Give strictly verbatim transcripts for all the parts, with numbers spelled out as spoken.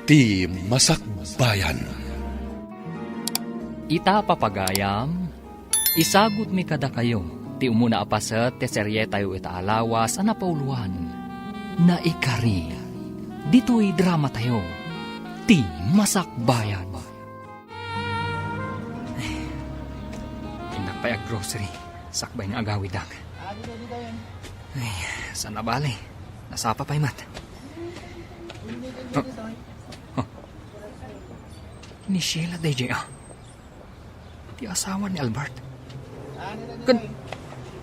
Ti Masakbayan. Ita, papagayam, isagutmi kadakayo ti umuna a paset ti serietayo ita a lawas a napauloan, Naikari. Ditoy dramatayo, Ti Masakbayan. Innak pay ag-grocery, sakbay nga agawidak. Ay, saan a bale? Nasapa pay met. Oh. Oh. Ni Sheila daydiay, ah. Ti asawa ni Albert. Ken,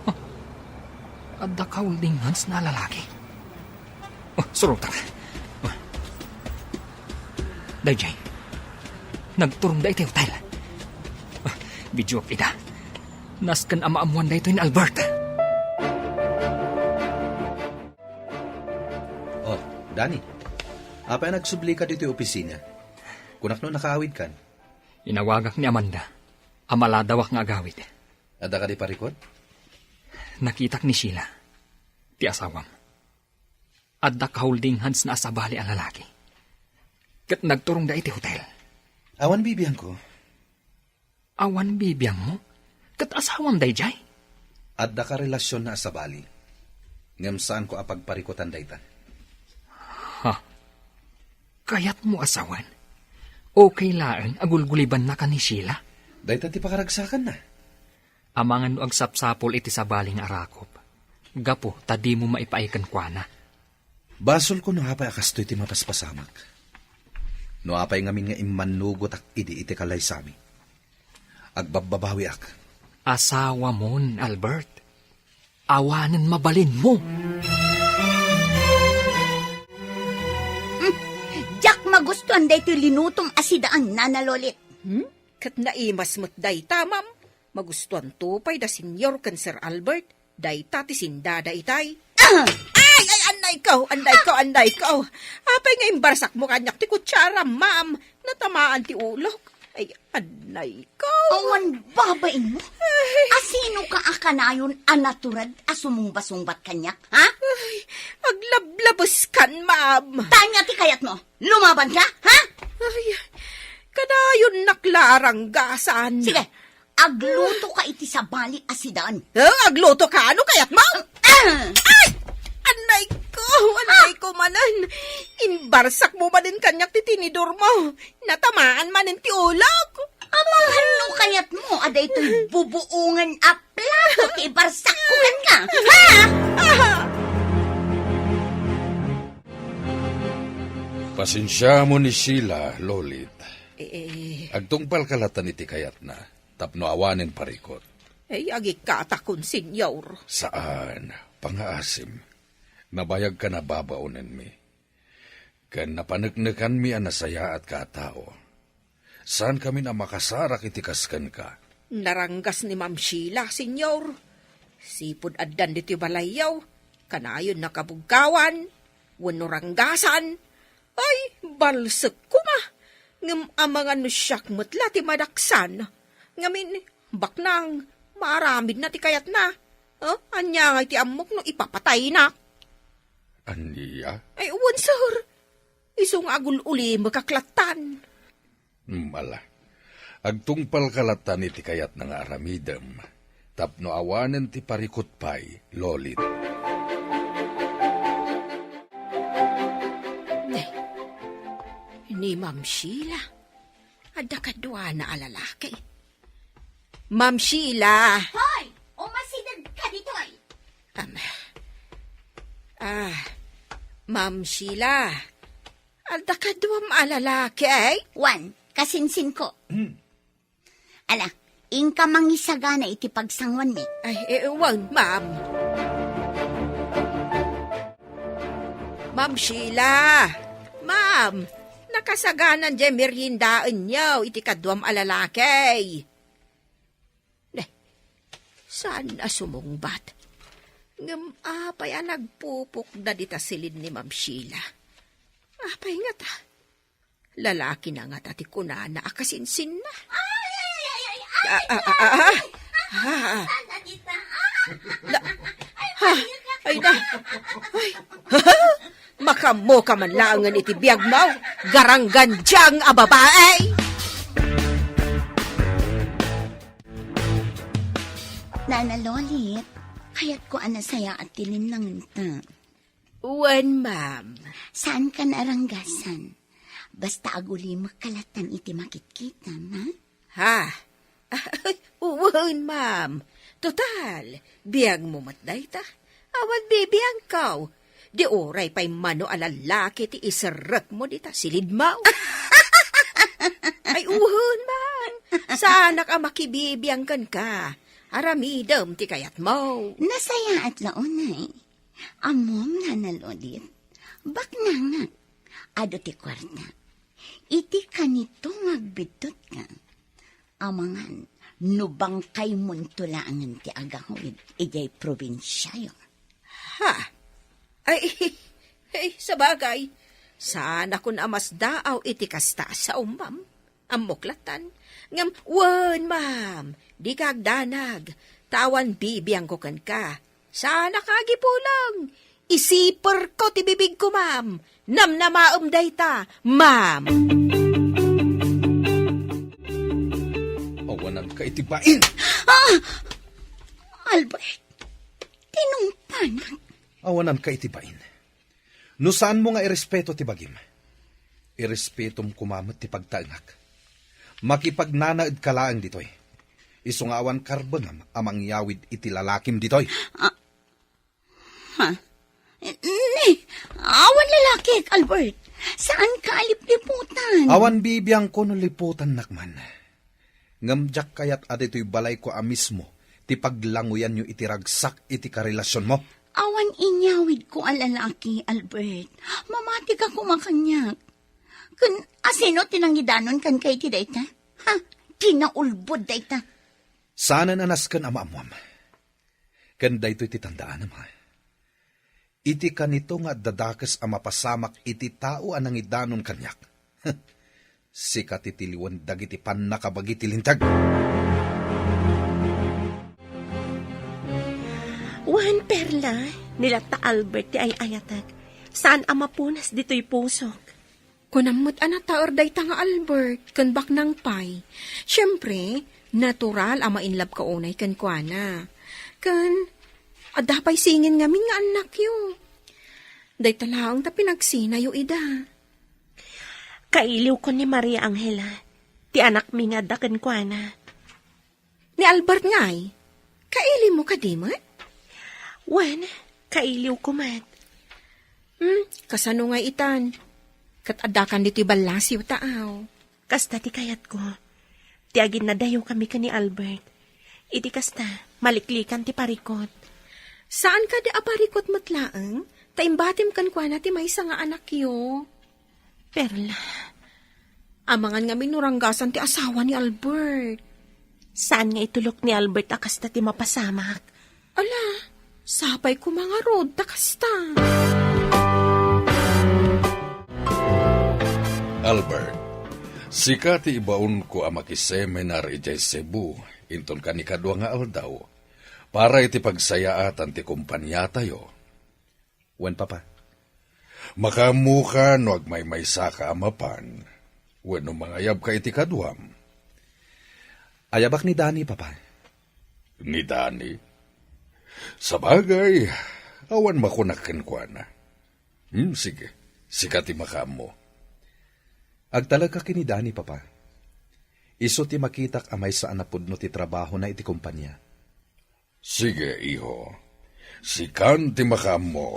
oh. Adda kaholding hands na lalaki. Oh, surota. Oh. Daydiay. Nagturong da iti hotel. Oh, video up ida. Nasken a maammoan daytoy ni Albert. Oh, Danny. Apay a nagsublika ditoy opisina? Kunak no nakaawidkan. Inawagak ni Amanda a maladawak nga agawid. Adda kadi parikut? Nakitak ni Sheila, ti asawam. Adda kaholding hands na a sabali a lalaki. Ket nagturongda iti hotel. Awan bibiangko. Awan bibiangmo? Ket asawam daydiay? Adda karelasionna a sabali. Ngem saanko a pagparikutan dayta. Ha? Kayatmo a sawen? Okay laeng a gulgulibannaka ni Sheila? Dayta ti pakaragsakanna. Amangan no agsapsapul iti sabali nga arakop, gapu ta dimo maipaay kenkuana. Basolko no apay a kastoy ti mapaspasamak. No apay ngamin nga immannugotak idi iti kalaysami, agbabbabawiak. Asawamon, Albert. Awanen mabalinmo. Hmm, diak magustuan daytoy linutom a sidaan, Nana Lolit. Hmm? Ket naimas met dayta, ma'am. Magustuanto pay da Senyor ken Sir Albert. Dayta ti sindada itay. Ah! Ay, ay, annay ko, annay ko, annay ko. Apay nga imbarsakmo kaniak ti kutsara, ma'am? Natamaan ti ulok. Ay, annay ko. Awan babainmo? Ay. Asino ka a kanayon a natured a sumumbasungbat kaniak, ha? Ay, aglablabeskan, ma'am. Tanya ti kayatmo. Lumaban ka, ha? Ay, kanayon naklaranggasan. Sige, agluto ka iti sabali a sidan. Eh, agluto ka? Ano kayat mo? Ah! Ay! Anay ko! Anay ko manen! Imbarsak mo manen kaniak ti tinidor mo. Natamaan manen ti ulok. Amangan no kayat mo, adaytoy bubuongen a plato ti ibarsak ko kenka. Ha? Ah! Pasensiamon ni Sheila, Lolit. Eh, eh. Agtungpalka latan iti kayatna, tapno awanen parikut. Eh, agikkatakon, Senyor. Saan, pangaasim. Nabayagkan a babaonenmi. Ken napaneknekanmi a nasayaatka a tao. Saankamin a makasarak iti kas kenka. Naranggas ni Ma'am Sheila, Senyor. Sipud addan ditoy balayyo, kanayon nakabuggawan, wenno ranggasan. Ay, balsek koma. Ngem amangan no siak met la ti madaksan. Ngamin, baknang, maaramidna ti kayatna. Eh, ania ngay ti ammok no ipapataynak? Ania? Ay, wen, sir. Isu nga agul-ulimekak lattan. Hmm, ala. Agtungpalka lattan iti kayatna nga aramidem, tapno awanen ti parikut pay, Lolit. Nay, ni Ma'am Sheila, adda kaduana a lalaki. Ma'am Sheila! Hoy! Umasideg ka ditoy! Am, ah, Ma'am Sheila, adda kaduam a lalaki, eh? Wan, kasinsinko. Hmm. Ala, inka mangisagana iti pagsanguanmi. Ay, eh, wan, ma'am. Ma'am Sheila! Ma'am, nakasaganan diay meriendaenyo iti kaduam a lalaki. Ne, saan a sumungbat? Ngem apay a nagpupukda dita silin ni Ma'am Sheila? Apay ngata? Lalakina ngata ti kunana a kasinsinna? Ay, ay, ay, ay, ay, Ah, ah, ah, ah. Ay, ay, ay, ay, Ah. Sana kita, ah. La-, Ay, ha? Ay, na. Ay. Makaammoka man laengen iti biagmo, garanggandiang a babae! Nana Lolit, kayatko a nasayaat ti linnangenta. Wen, ma'am. Saanka naaranggasan. Basta agulimekka lattan iti makitkitam, ha? Ha? Wen, ma'am. Total, biagmo met dayta. Awan bibiangko. Di uray pay mano a lallaki ti iserrekmo dita silidmo. Ay, wen, ma'am. Saanak a makibibiang kenka. Aramidem ti kayatmo. Nasayaat la unay. Ammom, Nana Lolit, baknangak. Adu ti kuarta. Iti kanito nga agbiddutka, amangan no bangkaymonto laengen ti agawid idiay probinsiayo. Ha? Ay, ay, sabagay, saanakon a masdaaw iti kasta a sao, ma'am. Ammok lattan. Ngem, wen, ma'am, dika agdanag, ta awan bibiangko kenka. Saanaka agipulong. Isiperko ti bibigko, ma'am. Namnamaem dayta, ma'am. Awananka iti bain! Ah! Albert, tinungpanak. Awananka iti bain. No saanmo nga irespeto ti bagim, irespetom koma met ti pagtaengak. Makipagnanaedka laeng ditoy. Isu nga awan karbengam a mangyawid iti lalakim ditoy. Ah, ha? Ni, awan lalakik, Albert. Saanka a lipliputan. Awan bibiangko no liputannak man. Ngem diak kayat a ditoy balayko a mismo ti paglanguyanyo iti ragsak iti karelasionmo. Awan inyawidko a lalaki, Albert. Mamatika koma kaniak. Ken asino ti nangidanon kenka iti dayta? Ha? Kinaulbod dayta. Saanen a nasken a maammuam. Ken daytoy ti tandaanam, ha? Iti kanito nga adda dakes a mapasamak iti tao a nangidanon kaniak. Sika ti tiliwen dagiti pannakabagi ti linteg. Wen, Perla, ni latta Albert ti ay-ayatek. Saan a mapunas ditoy pusok. Kunam met a nataer dayta nga Albert ken baknang pay. Siempre, natural a ma-inlove ka unay kenkuana. Ken, adda pay singin ngamin nga annakyo. Dayta laeng ta pinagsinayo ida. Kailiwko ni Maria Angela, ti anakmi nga adda kenkuana. Ni Albert ngay, kailimo kadi met? Wen, kailiwko met. Hmm, kasano ngay itan? Ket addakan ditoy ballasiw taaw. Kasta ti kayatko. Ti aginnadayokami ken ni Albert. Iti kasta, maliklikan ti parikut. Saan kadi a parikut met laeng? Ta imbatim kenkuana ti maysa nga anakyo. Perla. Amangan ngamin no ranggasan ti asawa ni Albert. Saan nga itulok ni Albert a kasta ti mapasamak? Ala, sapay koma ngarud ta kasta. Albert, sika ti ibaonko a makiseminar idiay Cebu, inton kanikadua nga aldaw, para iti pagsayaatan ti kompaniatayo. Wen, Papa. Makaammoka no agmaymaysaka a mapan, wenno mangayabka iti kaduam. Ayabak ni Dani, Papa. Ni Dani? Sabagay, awan makunak kenkuana. Hmm, sige, sika ti makaammo. Agtalekka ken ni Dani, Papa. Isu ti makitak a maysa a napudno ti trabahona iti kompania. Sige, iho. Sikan ti makaammo.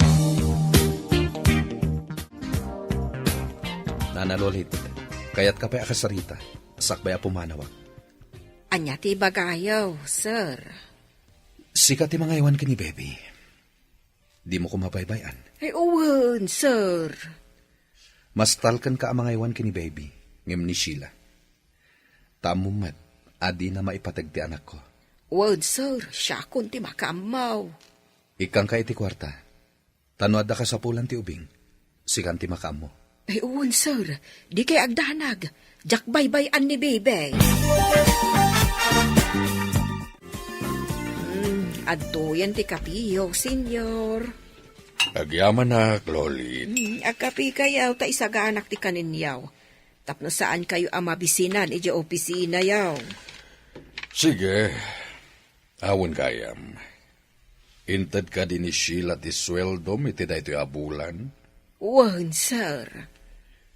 Nana Lolit, kayatka pay a kasarita, sakbay a pumanawak. Ania ti ibagayo, sir? Sika ti mangaywan ken ni Baby. Dimo koma baybay-an. Ay, wen, sir. Mastalkenka a mangaywan ken ni Baby, ngem ni Sheila. Ta ammom met a dina maipateg ti anakko. Wen, sir, siakon ti makaammo. Ikkanka iti kuarta. Ta no adda kasapulan ti ubing, sikan ti makaammo. Ay, wen, sir. Dikay agdanag. Diak baybay-an ni Baby. Hmm, adtoyen ti kapiyo, senyor. Agyamanak, Lolit. Hmm, agkapikayaw ta isaganak ti kaninyaw. Tapno saankayo a mabisinan idiay opisinayaw. Sige. Awan gayam. Inted kadi ni Sheila ti sueldom iti daytoy a bulan? Wen, sir.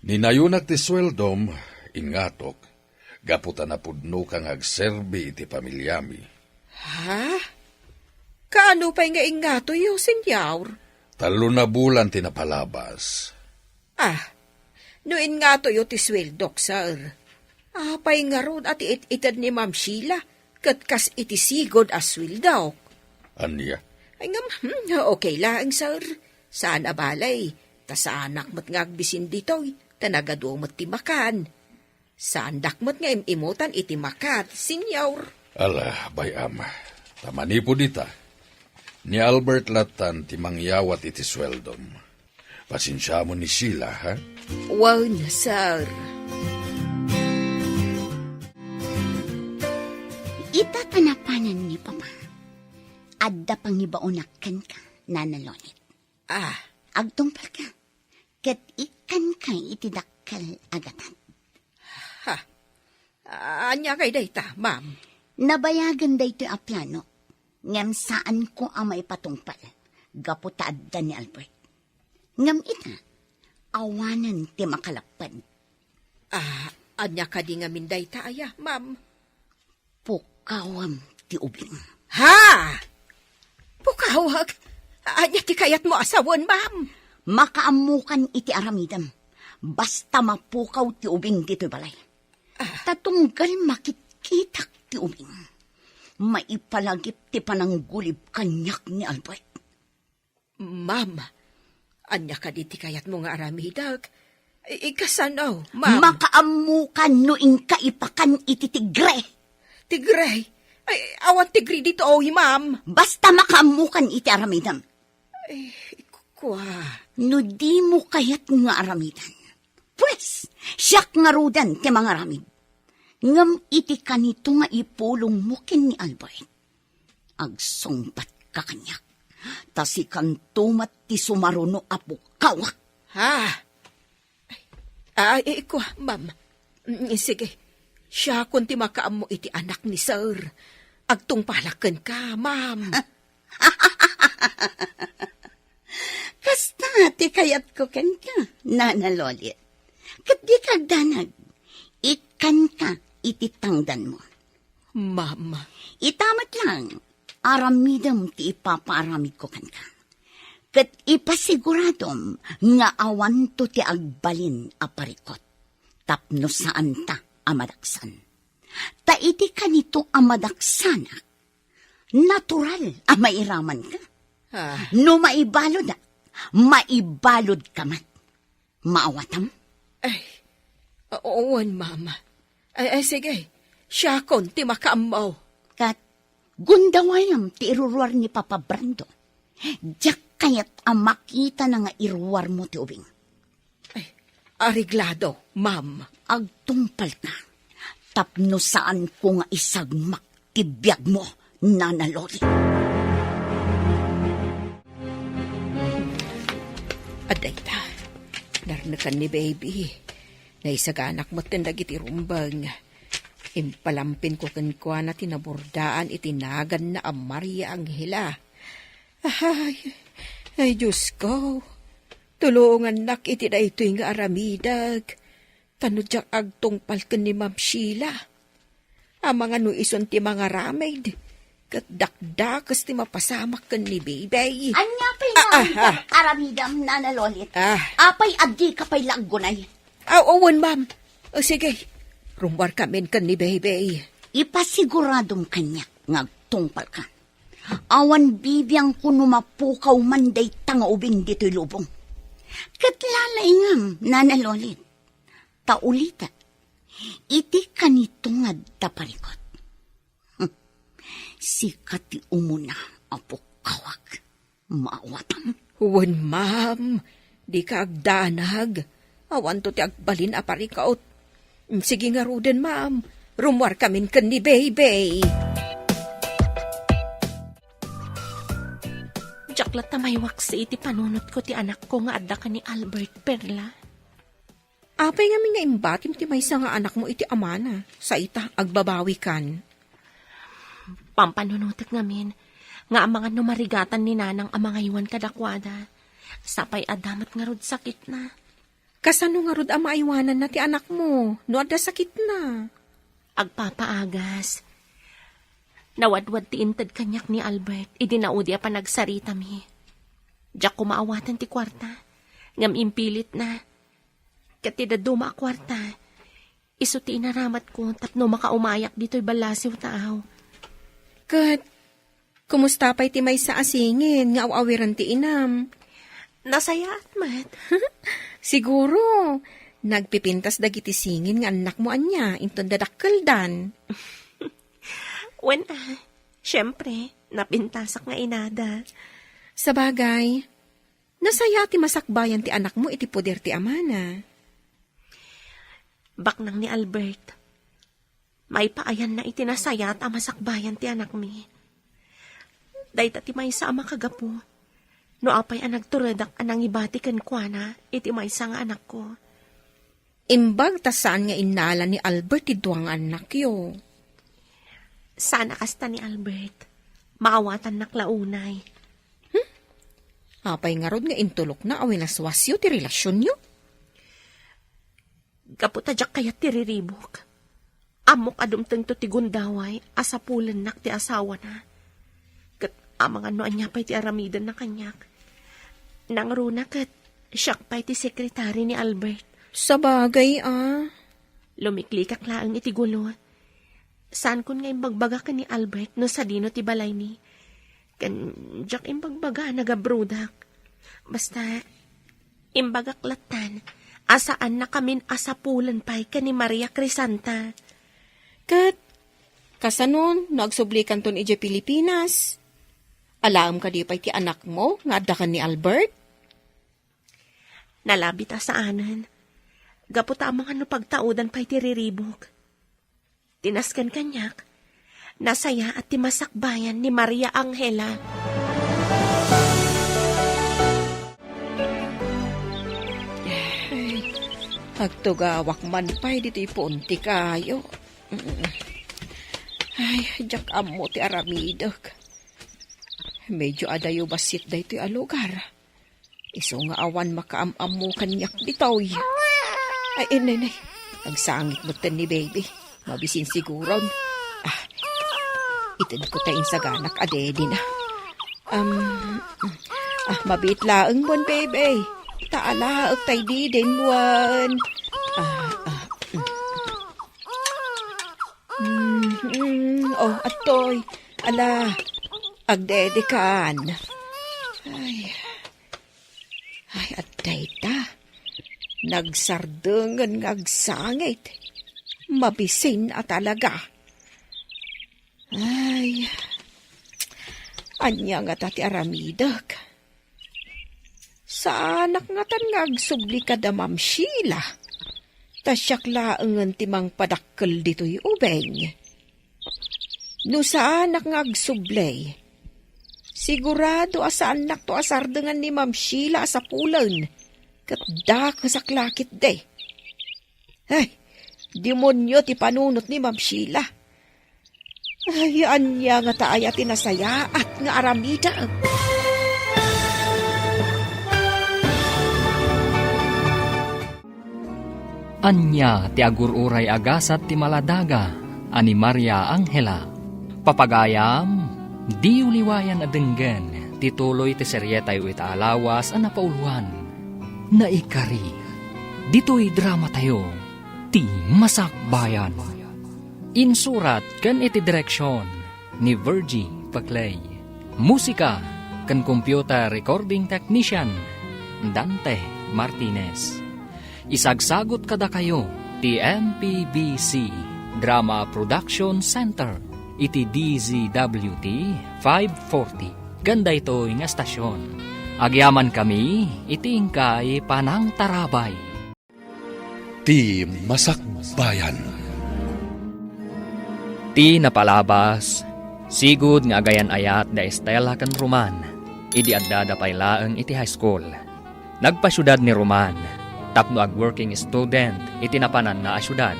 Ninayonak ti sueldom, ingatok, gapu ta napudnoka nga agserbi iti pamiliami. Ha? Kaano pay nga ingatoyo, senyor? Tallo a bulan ti napalabas. Ah, no ingatoyo ti sueldok, sir. Apay ngarud a ti it-ited ni Ma'am Sheila, ket kas iti sigud a sueldok? Ania? Ay ngem, hmm, okay laeng, sir. Saan a balay, ta saanak met nga agbisin ditoy, ta nagadu met ti makan. Saandak met nga im-imutan iti makat, senyor. Ala, bay-am. Ta manipud ita, ni Albert latan ti mangyawat iti sueldom. Pasensiamon ni Sheila, ha? Wen, sir. Ita ta napanan ni Papa, adda pangibaonak kenka, Nana Lolit. Ah. Agtungpalka, ket ikkanka iti dakkel a gatad. Ha? Ania kay dayta, ma'am? Nabayagen daytoy a plano, ngem saanko a maipatungpal gapu ta adda ni Albert. Ngem ita, awanen ti makalapped. Ah, ania kadi ngamin dayta aya, ma'am? Pukawem ti ubing. Ha? Pukawek? Ania ti kayatmo a sawen, ma'am? Makaammokan iti aramidem. Basta mapukaw ti ubing ditoy balay. Ah. Ta tunggal makitkitak ti ubing, maipalagip ti pananggulib kaniak ni Albert. Ma'am, ania kadi ti kayatmo nga aramidek? I-, ikasano, ma'am? Makaammokan no inka ipakan iti tigre. Tigre? Ay, awan tigre ditoy, ma'am. Basta makaammokan iti aramidem. Ay, kua. No dimo kayat nga aramidan, pues, siak ngaruden ti mangaramid. Ngem iti kanito nga ipulongmo ken ni Albert, agsungbatka kaniak, ta sikanto met ti sumaruno a pukawak. Ha? Ah, ikua, ma'am. Mm, sige. Siakon ti makaammo iti anak ni sir. Agtungpalak kenka, ma'am. Kasta ti kayatko kenka, Nana Lolit. Ket dika agdanag. Ikkanka iti tangdanmo. Ma'am. Ita met lang, aramidem ti ipapaaramidko kenka. Ket ipasiguradom nga awanto ti agbalin a parikut tapno saanta a madaksan. Ta iti kanito a madaksanak, natural a mairamanka. Ah. No maibaludak, maibaludka met. Maawatam? Ay, wen, ma'am. Ay, ay, sige. Siakon ti makaammo. Ket gundawayam ti iruruar ni Papa Brando. Diak kayat a makitana nga iruarmo ti ubing. Ay, areglado, ma'am. Agtungpalka tapno saanko nga isagmak ti biagmo, Nana Loli. Adda ita, narnekan ni Baby. Naisaganak metten dagiti rumbeng. Impalampinko kenkuana ti nabordaan iti naganna a Maria Angela. Ay, ay, Diosko, tulongannak iti daytoy nga aramidek. Ta no diak agtungpal ken ni Ma'am Sheila, amangan no isun ti mangaramid, ket dakdakes ti mapasamak ken ni Baby. Ania pay nga aramidam, Nana Lolit? Ah. Apay a dika pay la aggunay? Aw, wen, ma'am. O, sige. Rummuarkamin ken ni Baby. Ipasiguradom kaniak nga agtungpalka. Awan bibiangko no mapukaw man dayta nga ubing ditoy lubong. Ket lalaingam, Nana Lolit. Ta ulitek, iti kanito nga adda parikut. Hmm. Sika ti umuna a pukkawak. Maawatam? Wen, ma'am. Dika agdanag. Awanto ti agbalin a parikut. Sige ngaruden, ma'am. Rummuarkamin ken ni Baby. Diak latta maiwaksi iti panunotko ti anakko nga adda ken ni Albert, Perla. Apay ngamin nga imbatim ti maysa nga anakmo iti amana? Sa ita, agbabawikan. Pampanunotek ngamin nga amangan no marigatan ni nanang a mangaywan kadakuada. Sapay adda met ngarud sakitna. Kasano ngarud a maaywananna ti anakmo no adda sakitna? Agpapaagas. Nawadwad ti inted kaniak ni Albert idi naudi a panagsaritami. Diak koma awaten ti kuarta, ngem impilitna. Ket ti dadduma a kuarta, isu ti inaramatko tapno makaumayak ditoy ballasiw taaw. Ket kumusta pay ti maysa a singin nga aw-awiren ti inam? Nasayaat met. Siguro, nagpipintas dagiti singin nga annakmo ania inton dadakkeldan. Wen, ah, siempre, napintasak nga inada. Sabagay, nasayaat ti masakbayan ti anakmo iti poder ti amana. Baknang ni Albert, maipaayanna iti nasayaat a masakbayan ti anakmi. Dayta ti maysa a makagapu no apay a nagturedak a nangibati kenkuana iti maysa nga anakko. Imbag ta saan nga innala ni Albert ti dua nga annakyo. Saan a kasta ni Albert. Maawatannak la unay. Hmm? Apay ngarud nga intulokna a winaswasyo ti relasionyo? Gapu ta diak kayat ti riribuk. Ammok a dumtengto ti gundaway a sapulennak ti asawana. Ket amangan no ania pay ti aramidenna kaniak. Nangruna ket siak pay ti sekretari ni Albert. Sabagay, ah. Lumiklikak laeng iti gulo. Saankon nga imbagbaga ken ni Albert no sadino ti balaymi. Ken diak imbagbaga a nagabrodak. Basta, imbagak lattan a saannakamin a sapulen pay ken ni Maria Crisanta. Ket, kasano no agsublikanton idiay Pilipinas? Alaem kadi pay ti anakmo nga adda ken ni Albert? Nalabit a saanen. Gapu ta amangan no pagtaudan pay ti riribuk. Ti nasken kaniak, nasayaat ti masakbayan ni Maria Angela. Ay, agtugawak man pay ditoy puon ti kayo. Ay, diak ammo ti aramidek. Medyo adayo bassit daytoy a lugar. Isu nga awan makaam-ammo kaniak ditoy. Ay, inay, nay. Agsangit metten ni baby. Mabisin siguron. Ah, itedko ta insaganak a daddy na. Um, ah, mabiit laeng mon, baby. Ta alaek tay didin wen. Ah, ah, mm. Mm, mm, oh, atoy. Ala, agdedikan. Ay. Ay, adda ita. Nagsardengen nga agsangit. Mabisin a talaga. Ay, ania ngata ti aramidek? Saanak ngatan nga agsubli kada Ma'am Sheila. Ta siak laengen ti mangpadakkel ditoy ubing. No saanak nga agsubli, sigurado a saannakto a sardengan ni Ma'am Sheila a sapulen, ket dakesak la ketdi. Ay, demonio ti panunot ni Ma'am Sheila. Ay, ania ngata aya ti nasayaat nga aramidek? Ania ti agur-uray a gasat ti maladaga a ni Maria Angela? Papagayam, diyo liwayan a denggen ti tuloy ti serietayo ita a lawas a napauluan. Naikari, ditoy dramatayo, Ti Masakbayan. Insurat ken iti direksion ni Virgie Paclay. Musika ken computer recording technician, Dante Martinez. Isagsagut kadakayo ti M P B C Drama Production Center iti D Z W T five forty ken daytoy nga estasion. Agyamankami iti inkay panangtarabay. Ti Masakbayan. Ti napalabas, sigud nga agayan-ayat da Estela ken Roman. idi addada pay laeng iti high school. Nagpasiudad ni Roman tapno ag-working student iti napananna a siudad.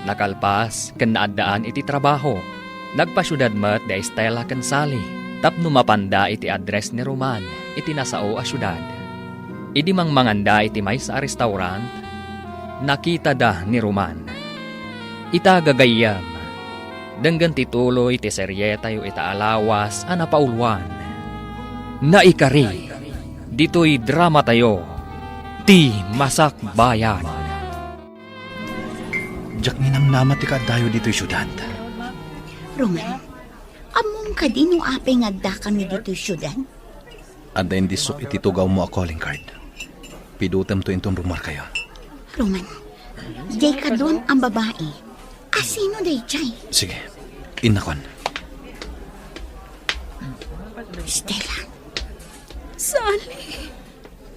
Nakalpas ken naaddaan iti trabaho, nagpasiudad met da Estela ken Sally tapno mapanda iti address ni Roman iti nasao a siudad. Idi mangmanganda iti maysa a restaurant, nakitada ni Roman. Ita gagayyem, denggen ti tuloy ti serietayo ita a lawas a napauluan. Naikari, ditoy dramatayo, Ti Masakbayan. Diak ninamnama ti kaaddayo ditoy siudad. Roman, ammom kadi no apay nga addakami ditoy siudad? Adda indisso iti tugawmo a calling card. Pidutemto inton rummuarkayo. Roman, diay kaduam a babai. Asino daydiay? Sige, innakon. Estela. Sally.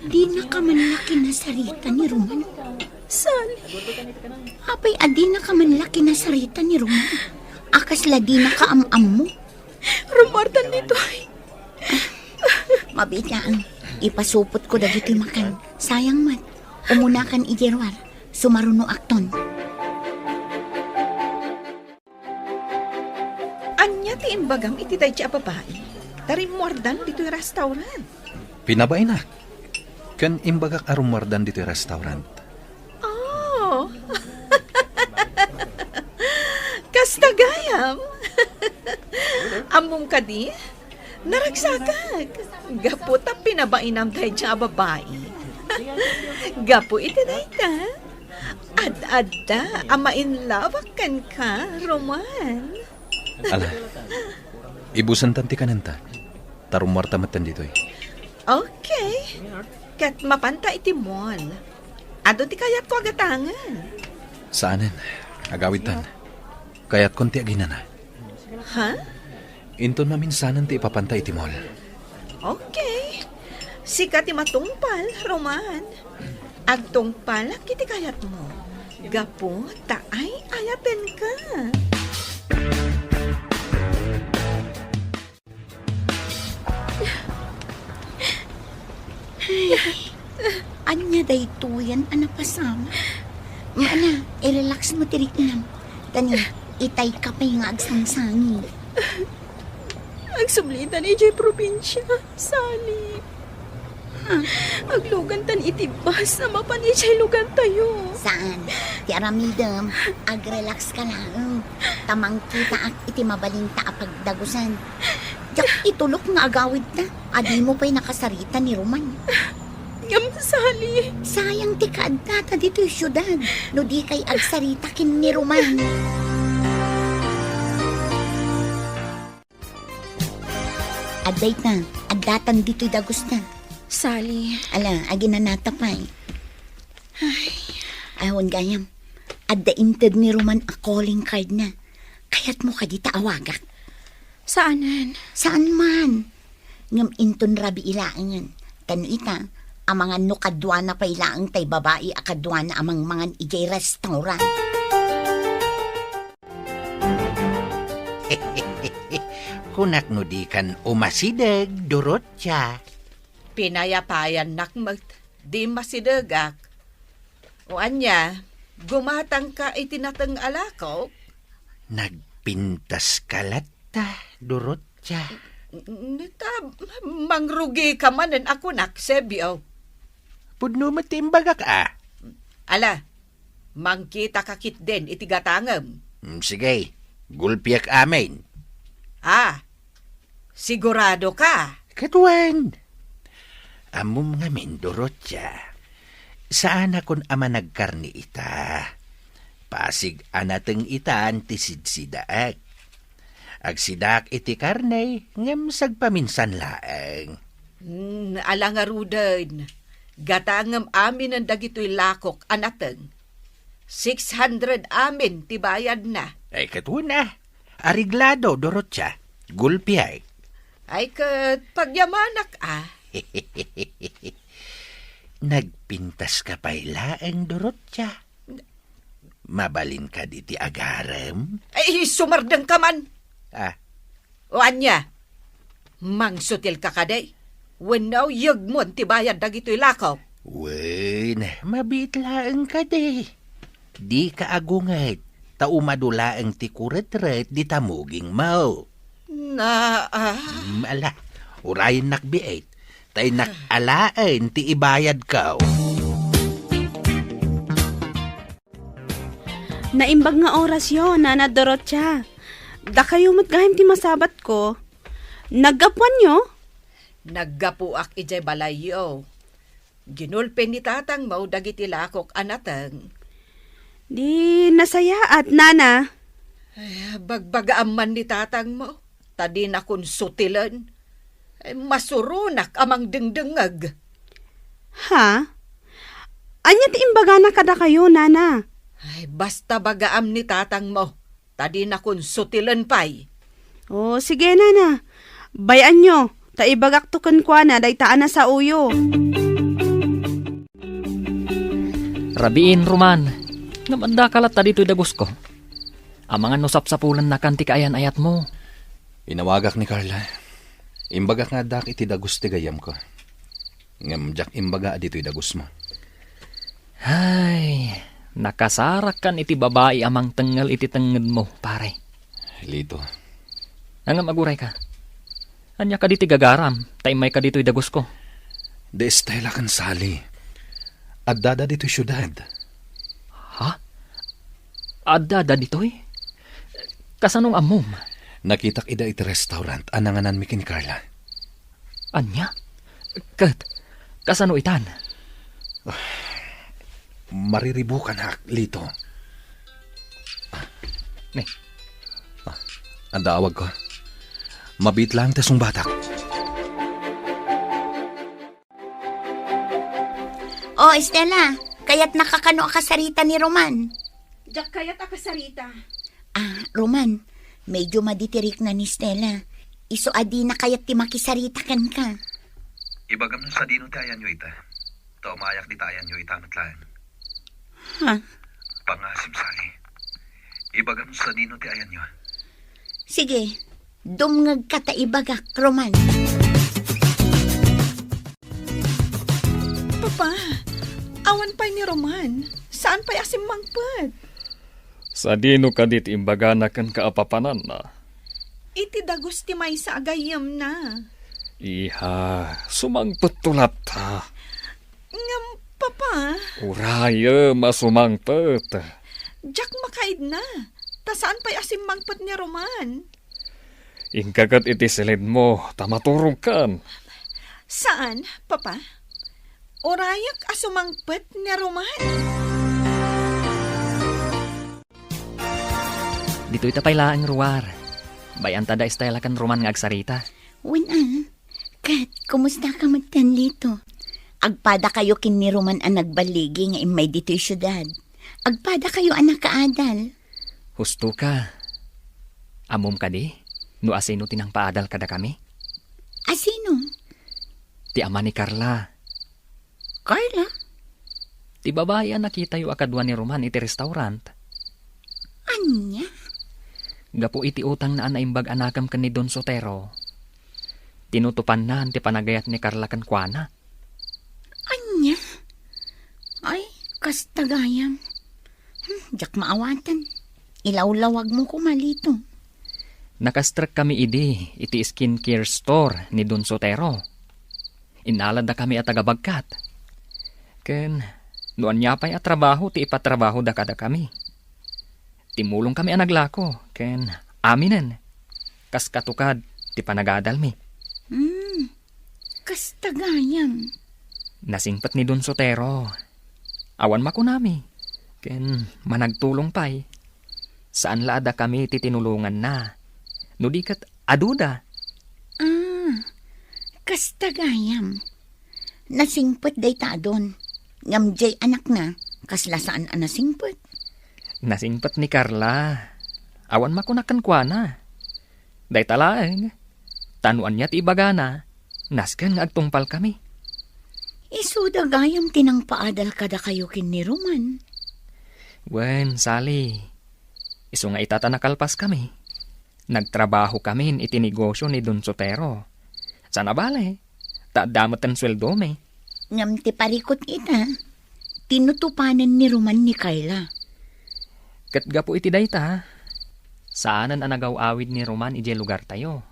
Dinaka man la kinasarita ni Roman. Sally. Apay a dinaka man la kinasarita ni Roman? A kasla dinaka am-ammo? Rummuartan ditoy. Mabiit laeng. Ipasupotko dagitoy makan. Sayang met. Umunakan idiay ruar. Sumarunoakton. Ania ti imbagam iti daydi a babai? Ta rimmuardan ditoy restaurant. Pinabainak. Ken imbagak a rummuardan ditoy restaurant. Oh. Kasta gayam. Ammom kadi? Naragsakak. Gapu ta pinabainam daydi a babai. Gapu iti dayta, ad-adda a ma-in love-ak kenka, Roman. Ala, ibusentan ti kanenta. Ta rummuarta metten ditoy. Okay. Ket mapanta iti mall. Adu ti kayatko a gatangen. Saanen. Agawidtan. Kayatkon ti aginana. Ha? Inton maminsanen ti ipapanta iti mall. Okay. Sika ti matungpal, Roman. Agtungpalak iti kayatmo. Gapu ta ay-ayatenka. Ay, ania daytoyen a napasamak? Maana, i-relax mo ti riknam. Tani, itay ka pay nga agsangsangi. Agsublitan idiay probinsia, Sally. Ha? Aglugantan iti bus a mapan idiay lugartayo. Saan? Ti aramidem, agrelax ka laeng. Ta mangkitaak iti mabalinta a pagdagusan. Diak itulok nga agawidta a dimo pay nakasarita ni Roman. Ngem, Sally. Sayang ti kaaddata ditoy siudad no dikay agsarita ken ni Roman. Adda ita, addatan ditoy dagusta. Sally. Ala, aginanata pay. Ay. Ay, wen gayam. Adda inted ni Roman a calling card na. Kayatmo kadi ta awagak? Saanen. Saan man. Ngem inton rabii laengen. Ken ita, amangan no kaduana pay laeng tay babai a kaduana a mangmangan idiay restaurant. Kunak no dikan umasideg, Dorotia. Pinayapayannak met, di masidegak. O ania, gumatangka iti nateng a lakok? Nagpintaska latta, Dorotia. N-, ta, mangrugika manen a kunak, Sebio. Pudno met ti imbagak, a. Ala, mangkitaka ketdin iti gatangem. Mm, sige, gulpiek amin. A, sigurado ka? Ket wen. Ammom ngamin, Dorotia. Saanakon a managkarne ita. Pasig a nateng itan ti sidsidaek. Agsidaak iti karne, ngem sagpaminsan laeng. Hmm, ala ngaruden. Gatangem aminen dagitoy lakok a nateng. Six hundred amin ti bayadna. Ay, ket wen a. Areglado, Dorotia. Gulpiek. Ay, ket pagyamanak a. Nagpintaska pay laeng, Dorotia. Mabalin kadi ti agarem? Ay, sumardengka man. A. O ania? Mangsutilka kadi? Wenno, yegmon ti bayad dagitoy lakok. Wen, mabiit laeng kadi. Dika agunget, ta umadu laeng ti kuretret di tamugingmo. Na, ah. Hmm, ala, urayennak biit, ta innak alaen ti ibayadko. Naimbag nga orasyo, Nana Dorothea. Dakayo met gayam ti masabatko. Naggapuanyo? Naggapuak idiay balayyo. Ginulpi ni tatangmo dagiti lakok a nateng. Di nasayaat, Nana. Ay, bagbagaam man ni tatangmo, ta dinakon sutilen. Ay, masuronak a mangdengdengngeg. Ha? Ania ti imbagana kadakayo, Nana? Ay, basta bagaam ni tatangmo, ta dinakon sutilen pay. O, sige, Nana. Bay-anyo, ta ibagakto kenkuana dayta a nasaoyo. Rabiin, Roman. Ngem addaka latta ditoy dagusko. Amangan no sapsapulennakan ti kaayan-ayatmo. Inawagak ni Carla. Imbagak nga addak iti dagus ti gayyemko. Ngem diak imbaga a ditoy dagusmo. Ay, nakasarakkan iti babai a mangtengngel iti tengngedmo, pare. Lito. Ngem agurayka. Ania kadi ti gagaram, ta immayka ditoy dagusko? Di Estela ken Sally. Addada ditoy siudad. Ha? Addada ditoy? Kasano nga ammom? Nakitak ida iti restaurant a nangananmi ken Carla. Ania? Ket, kasano itan? Mariribukanak, Lito. Ne. Ah, adda awagko. Mabiit laeng ti sungbatak. O, Estela, kayatnaka kano a kasarita ni Roman? Diak kayat a kasarita. Ah, Roman, medyo madi ti rikna ni Estela. Isu a dina kayat ti makisarita kenka. Ibagam no sadino ti ayanyo ita. Ta umayak dita ayanyo ita met laeng. Ha? Pangasim, Sally. Ibagam no sadino ti ayanyo. Sige, dumngegka ta ibagak, Roman. Papa, awan pay ni Roman. Saan pay a simmangpet? Sadino kadi ti imbagana kenka a papananna? Iti dagus ti maysa a gayyemna. Iha, sumangpetto latta. Ngem, Papa? Urayem a sumangpet. Diak makaidna, ta saan pay a simmangpet ni Roman. Inka ket iti silidmo, ta maturogkan. Saan, Papa? Urayek a sumangpet ni Roman. Ditoy ta pay laeng, Ruar. Bay-anta da Estela ken Roman nga agsarita. Wen a. Ket, kumusta ka met, Lito? Agpada kayo ken ni Roman a nagballigi nga immay ditoy siudad. Agpada kayo a nakaadal. Husto ka. Ammom kadi no asino ti nangpaadal kadakami? Asino? Ti ama ni Carla. Carla? Ti babai a nakitayo a kadua ni Roman iti restaurant. Ania? Gapu iti utangna a naimbag a nakem ken ni Don Sotero, tinutopanna ti panagayat ni Carla kenkuana. Ania? Ay, kasta gayam. Hmm, diak maawaten. Ilawlawagmo koma, Lito. Nakastrekkami idi iti skincare store ni Don Sotero. Innaladakami a taga-bagkat. Ken no ania pay a trabaho ti ipatrabahoda kadakami. Timmulongkami a naglako ken aminen. Kas katukad ti panagadalmi. Hmm, kasta gayam. Nasingpet ni Don Sotero. Awan makunami. Ken managtulong pay. Saan la a dakami ti tinulonganna. No di ket aduda. Ah, kasta gayam. Nasingpet dayta a Don. Ngem diay anakna, kasla saan a nasingpet. Nasingpet ni Carla. Awan makuna kenkuana. Dayta laeng. Ta no ania ti ibagana, nasken nga agtungpalkami. Isuda gayam ti nangpaadal kadakayo ken ni Roman. Wen, Sally, isu nga ita ta nakalpaskami. Nagtrabahokamin iti negosio ni Don Sotero. Sana bale, Ta adda met ti sueldomi. Ngem ti parikut ita, tinutupanen ni Roman ni Carla. Ket gapu iti dayta, saanen a nagaw-awid ni Roman idiay lugartayo.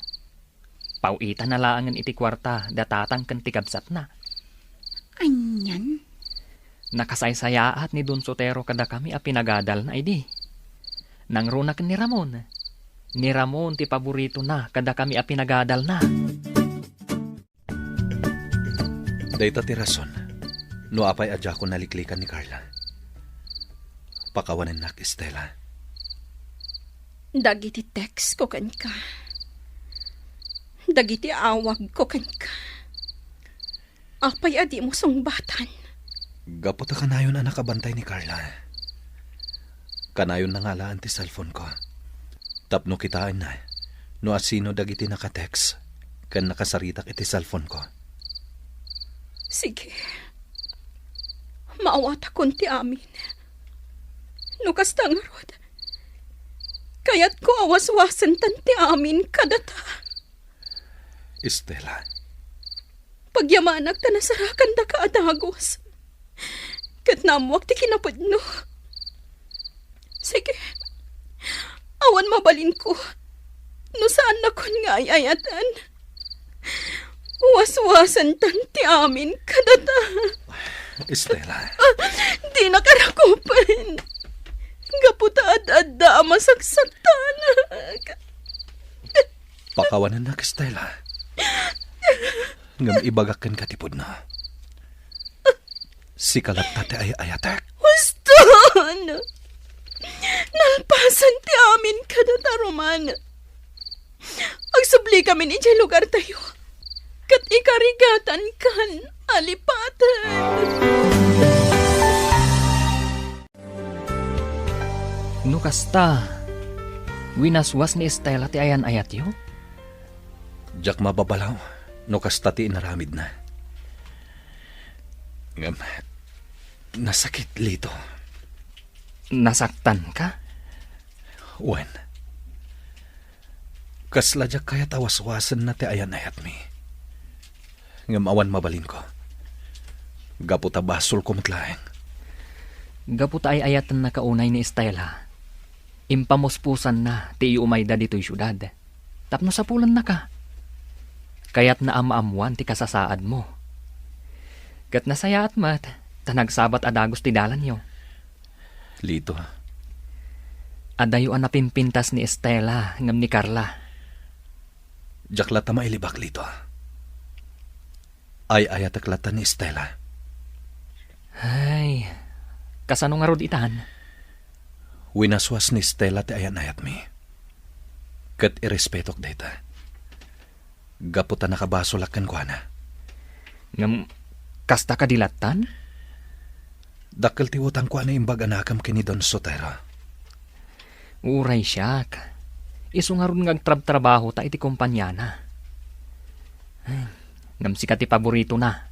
Paw-itana laengen iti kuarta da tatang ken ti kabsatna. Anian? Nakasaysayaat ni Don Sotero kadakami a pinagadalna idi. Nangruna ken ni Ramon. Ni Ramon ti paboritona kadakami a pinagadalna. Dayta ti rason no apay a diakon naliklikan ni Carla. Pakawanennak, Estela. Dagiti text ko kenka. Dagiti awag ko kenka. Apay a dimo sungbatan? Gapu ta kanayon a nakabantay ni Carla. Kanayon na nga alaen ti cellphone ko. Tapno kitaenna no asino dagiti naka-text ken nakasaritak iti cellphone ko. Sige. Maawatakon ti amin. No kasta ngarud, kayatko a waswasentan ti amin kadata. Estela. Pagyamanak ta nasarakandaka a dagus. Ket naammoak ti kinapudno. Sige. Awan mabalinko. No saannakon nga ay-ayaten. Waswasentan ti amin kadata. Estela. Ah, dinaka rakupen. Gapu ta ad-adda a masaksaktanak. Pakawanennak, Estela. Ngem ibagak kenka ti pudno. Sika latta ti ay-ayatek. Huston! Nalpasan ti amin kadata, Roman. Agsubli kami idiay lugartayo. Ket ikarigatan kan alipaten. No kasta, winaswas ni Estela ti ayan-ayatyo? Diak mababalaw no kasta ti inaramidna. Ngem, nasakit, Lito. Nasaktanka? Wen. Kasla diak kayat a waswasenna ti ayan-ayatmi. Ngem awan mabalinko. Gapu ta basolko met laeng. Gapu ta ay-ayatennaka unay ni Estela, impamuspusanna ti iyumayda ditoy siudad tapno sapulennaka. Kayatna a maammoan ti kasasaadmo. Ket nasayaat met ta nagsabat a dagus ti dalanyo. Lito. Adayo a napimpintas ni Estela ngem ni Carla. Diak latta mailibak, Lito. Ay-ayatek latta ni Estela. Ay, kasano ngarud itan? Winaswas ni Estela ti ayan-ayatmi. Ket irespetok dayta. Gapu ta nakabasolak kenkuana. Ngem, kasta kadi lattan? Dakkel ti utangko a naimbag a nakem ken ni Don Sotero. Uray siak. Isu ngarud nga agtrabtrabahota iti kompaniana. Ay, ngem sika ti paboritona.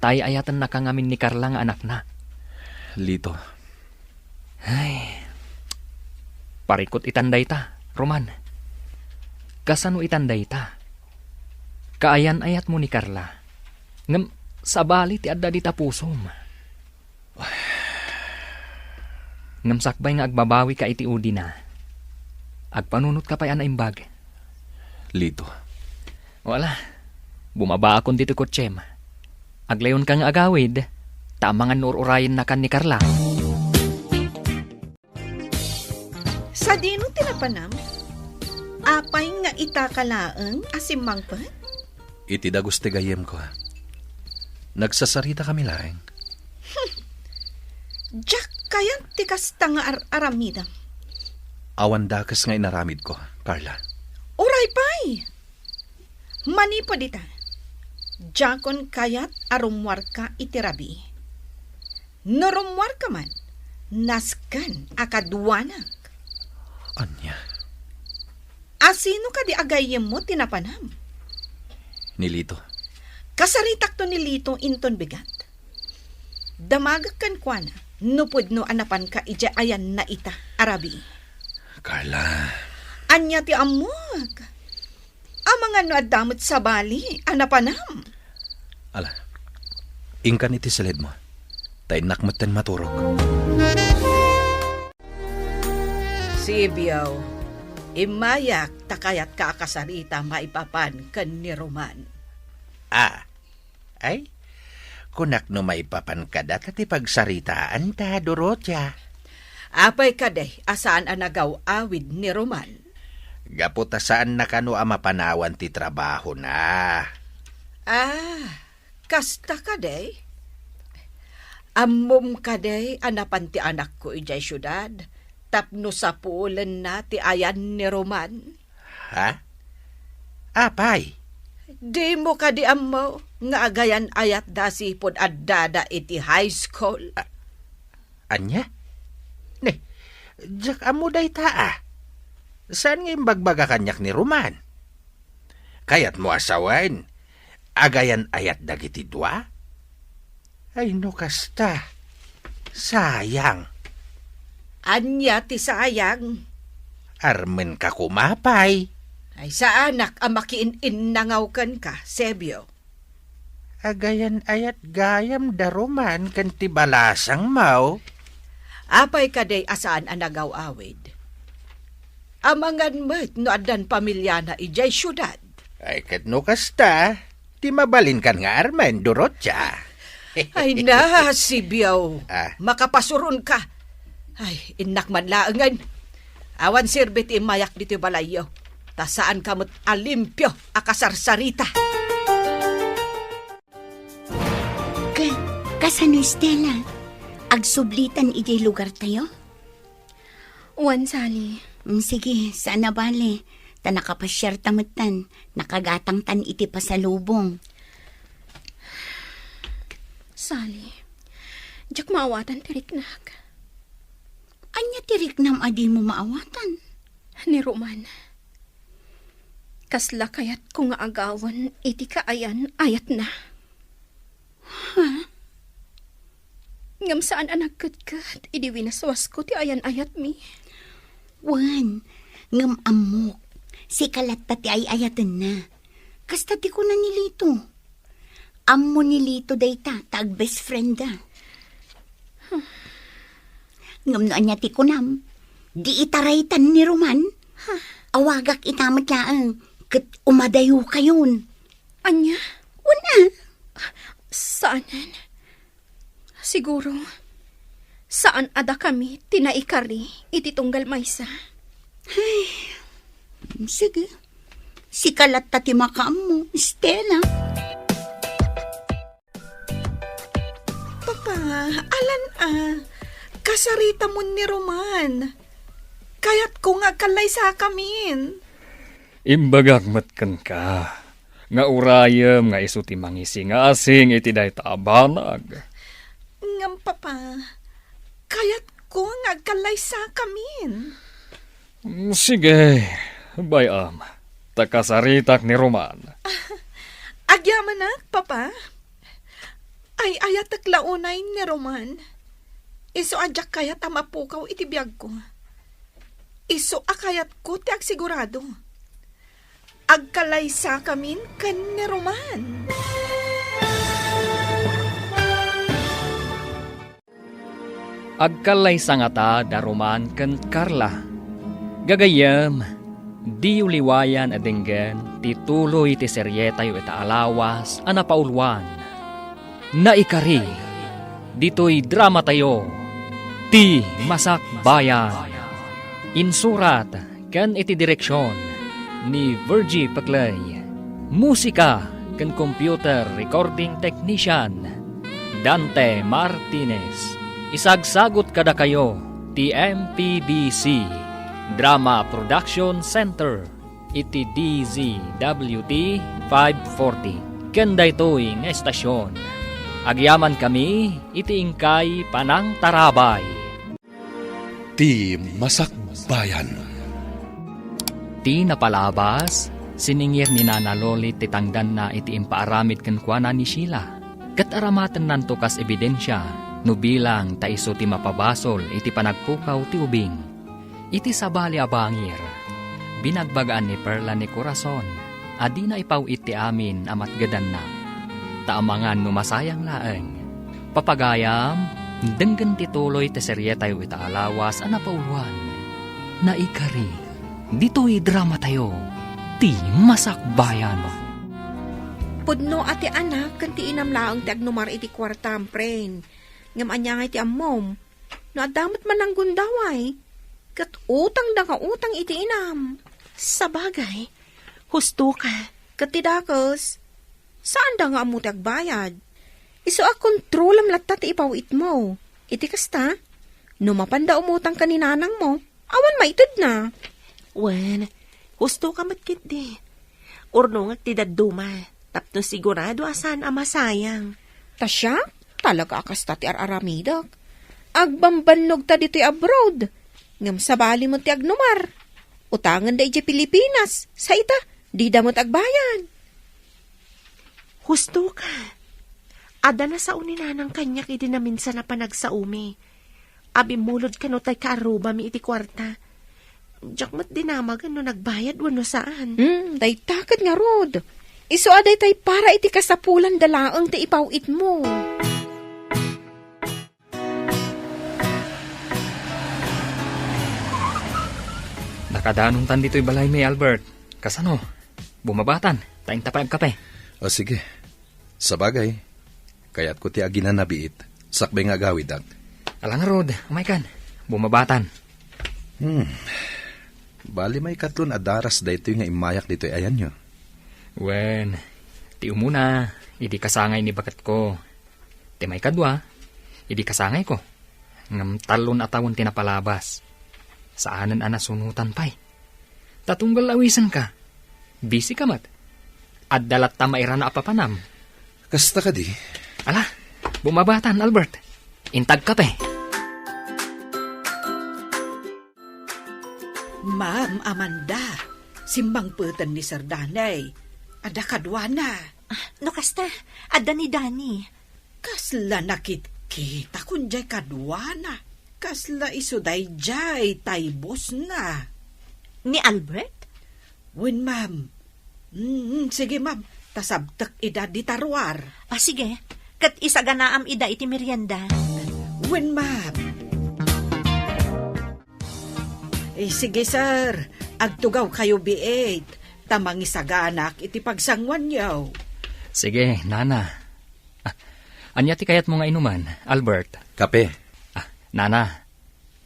Ta ay-ayatennaka ngamin ni Carla nga anakna. Lito. Ay. Parikut itan dayta, Roman. Kasano itan dayta? Kaayan-ayatmo ni Carla. Ngem sabali ti adda dita pusom. Ngem sakbay nga agbabawika iti udina, agpanunotka pay a naimbag. Lito. Wala. Bumabaakon ditoy kotsem. Aglayonka nga agawid, ta amangan no ur-urayennakan ni Carla. Sadino ti napanam? Apay nga itaka laeng a simmangpet? Iti dagus ti gayyemko. Nagsasaritakami laeng. Diak kayat ti kasta nga ar-aramidem. Awan dakes nga inaramidko, Carla. Uray pay! Manipud ita, diakon kayat a rummuarka iti rabii. No rummuarka man, nasken a kaduanak. Ania? Asino kadi a gayyemmo ti napanam? Ni Lito. Kasaritakto ni Lito inton bigat. Damagek kenkuana no pudno a napanka idiay ayanna ita a rabii. Carla. Ania ti ammok? Amangan no adda met sabali a napanam. Ala, inkan iti silidmo, ta innak metten maturog. Sibio, immayak ta kayatka a kasarita maipapan ken ni Roman. Ah, ay, kunak no maipapan kada ta ti pagsaritaanta, Dorotia. Apay kadi a saan a nagaw-awid ni Roman? Gapu ta saanna kano a mapanawan ti trabahona. Ah, kasta kadi? Ammom kadi a napan ti anakko idiay siudad tapno sapulenna ti ayan ni Roman? Ha? Apay? Dimo kadi ammo nga agayan-ayatda a sipud addada iti high school? A-, ania? Ne, diak ammo dayta a. Saan nga imbagbaga kaniak ni Roman? Kayatmo a sawen, agayan-ayat dagiti dua? Ay, no kasta, sayang. Ania ti sayang? Armenka koma pay. Ay, saanak a makiin-innangaw kenka, Sebio. Agayan-ayat gayam da Roman ken ti balasangmo. Apay kadi a saan a nagaw-awid? Amangan met no addan pamiliana idiay siudad. Ay, ket no kasta, ti mabalinkan nga armen, Dorotia. Ay na, Sibio. Ah. Makapasuronka. Ay, innak man laengen. Awan serbi ti immayak ditoy balayyo. Ta saanka met a limpio a kasarsarita. Ka-, kasano, Stella? Agsublitan idiay lugartayo? Wen, Sally. Mm, sige, saan a bale. Ta nakapasiarta metten, nakagatangtan iti pasalubong. Sally, diak maawatan ti riknak. Ania ti riknam a dimo maawatan? Ni Roman. Kasla kayatko nga agawen iti kaayan-ayatna. Ha? Ngem saan a nagketket idi winaswasko ti ayan-ayatmi. Wen, ngem ammok, sika latta ti ay-ayatenna. Kasta ti kuna ni Lito. Ammo ni Lito dayta ta agbest friendda. Ngem no ania ti kunam, di itaraytan ni Roman. Awagak ita met laeng ket umadayokayon. Ania? Wen a. Saanen. Siguro, saan a dakami ti naikari iti tunggal maysa. Ay, sige. Sika latta ti makaammo, Stella. Papa, alan a, kasaritamon ni Roman. Kayatko nga agkallaysakamin. Imbagak met kenka nga urayem nga isu ti mangisingasing iti dayta a banag. Ngem, Papa, kayatko nga agkallaysakamin. Mm, sige, bay-am, ta kasaritak ni Roman. Agyamanak, Papa. Ay-ayatek la unay ni Roman. Isu a diak kayat a mapukaw iti biagko. Isu a kayatko ti agsigurado. Agkallaysakamin ken ni Roman. Agkallaysa ngata da Roman ken Carla. Gagayyem, diyo liwayan a denggen ti tuloy ti serietayo ita a lawas a napauluan. Naikari, ditoy dramatayo, Ti Masakbayan. Insurat ken iti direksion ni Virgie Peclay. Musika ken computer recording technician, Dante Martinez. Isagsagut kadakayo ti M P B C Drama Production Center iti D Z W T five forty. Ken daytoy nga estasion, agyamankami iti inkay panangtarabay. Ti Masakbayan. Ti napalabas, siningir ni Nana Loli ti tangdanna iti impaaramid kenkuana ni Sheila. Ket aramatennanto kas ebidensia no bilang ta isu ti mapabasol iti panagpukaw ti ubing. Iti sabali a bangir, binagbagaan ni Perla ni Corazon a dina ipaw-it ti amin a matgedanna. Amangan no masayang laeng. Papagayam, denggen ti tuloy ti serietayo ita a lawas a napauloan. Naikari, ditoy dramatayo, ti Masakbayan. Pudno a ti anak ken ti inam laeng ti agnumar iti kuartam, pren. Ngem ania ngay ti ammom? No adda met mananggundaway, ket utangda nga utang iti inam. Sabagay, husto ka. Ket ti dakes, saanda nga ammo ti agbayad. Isu a kontrolem latta ti ipaw-itmo. Iti kasta, no mapanda umutang ken ni nanangmo, awan maitedna. Wen, husto ka met ketdi. Urnongek ti dadduma, tapno sigurado a saan a masayang. Ta siak, talaga a kasta ti ar-aramidek. Agbambannog ta ditoy abroad. Ngem sabali met ti agnumar. Utangenda idiay Pilipinas, sa ita, dida met agbayad. Husto ka. Adda nasao ni nanang kaniak idi naminsan a panagsaomi. Abimmulod kano tay kaarrubami iti kuarta. Diak met dinamagen no nagbayad wenno saan. Hmm, dayta ket ngarud. Isu a daytay para iti kasapulan da laeng ti ipaw-itmo. Nakadanontan ditoy balaymi, Albert. Kasano? Bumabatan, ta inta pay agkape. O, sige. Sabagay, kayatko ti aginanabiit, sakbay nga agawidak. Ala ngarud, umaykan. Bumabatan. Hmm. Bali maikatlon a daras daytoy nga immayak ditoy ayanyo. Wen, ti umuna, idi kasangay ni baketko. Ti maikadua, idi kasangayko. Ngem tallon a tawen ti napalabas. Saanen a nasunotan pay. Ta tunggal awisenka. Busy ka met. Adda latta mairana a papanam. Kasta kadi? Ala, bumabatan, Albert. Inta agkape. Ma'am Amanda, simmangpeten ni Sir Danny. Adda kaduana. Ah, no kasta, adda ni Danny. Kasla nakitkita kun diay kaduana. Kasla isu daydiay tay bossna. Ni Albert? Wen, ma'am. Mm, sige, ma'am. Ta sabtek ida dita ruar. Ah, sige. Ket isaganaam ida iti merienda. Wen, ma'am. Eh, sige, sir. Agtugawkayo biit, ta mangisaganak iti pagsanguanyo. Sige, nana. Ah, ania ti kayatmo nga inuman, Albert? Kape. Ah, nana,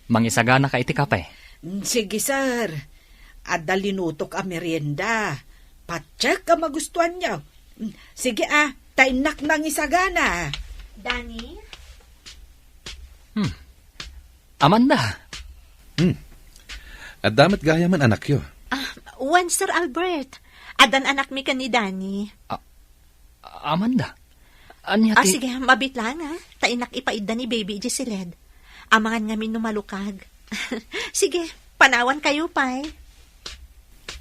mangisaganaka iti kape? Mm, sige, sir. Adda linutok a merienda. Patiek a magustuanyo. Mm, sige, ah, ta innak mangisagana. Danny? Hmm. Amanda. Hmm. Adda met gayamen anakyo? Ah, wen, Sir Albert. Addan anakmi ken ni Danny. Ah, Amanda. Ania Ah, ti sige, mabiit laeng, ah. Ta innak ipaidda ni Baby idiay siled. Amangan ngamin no malukag. Sige, panawankayo pay.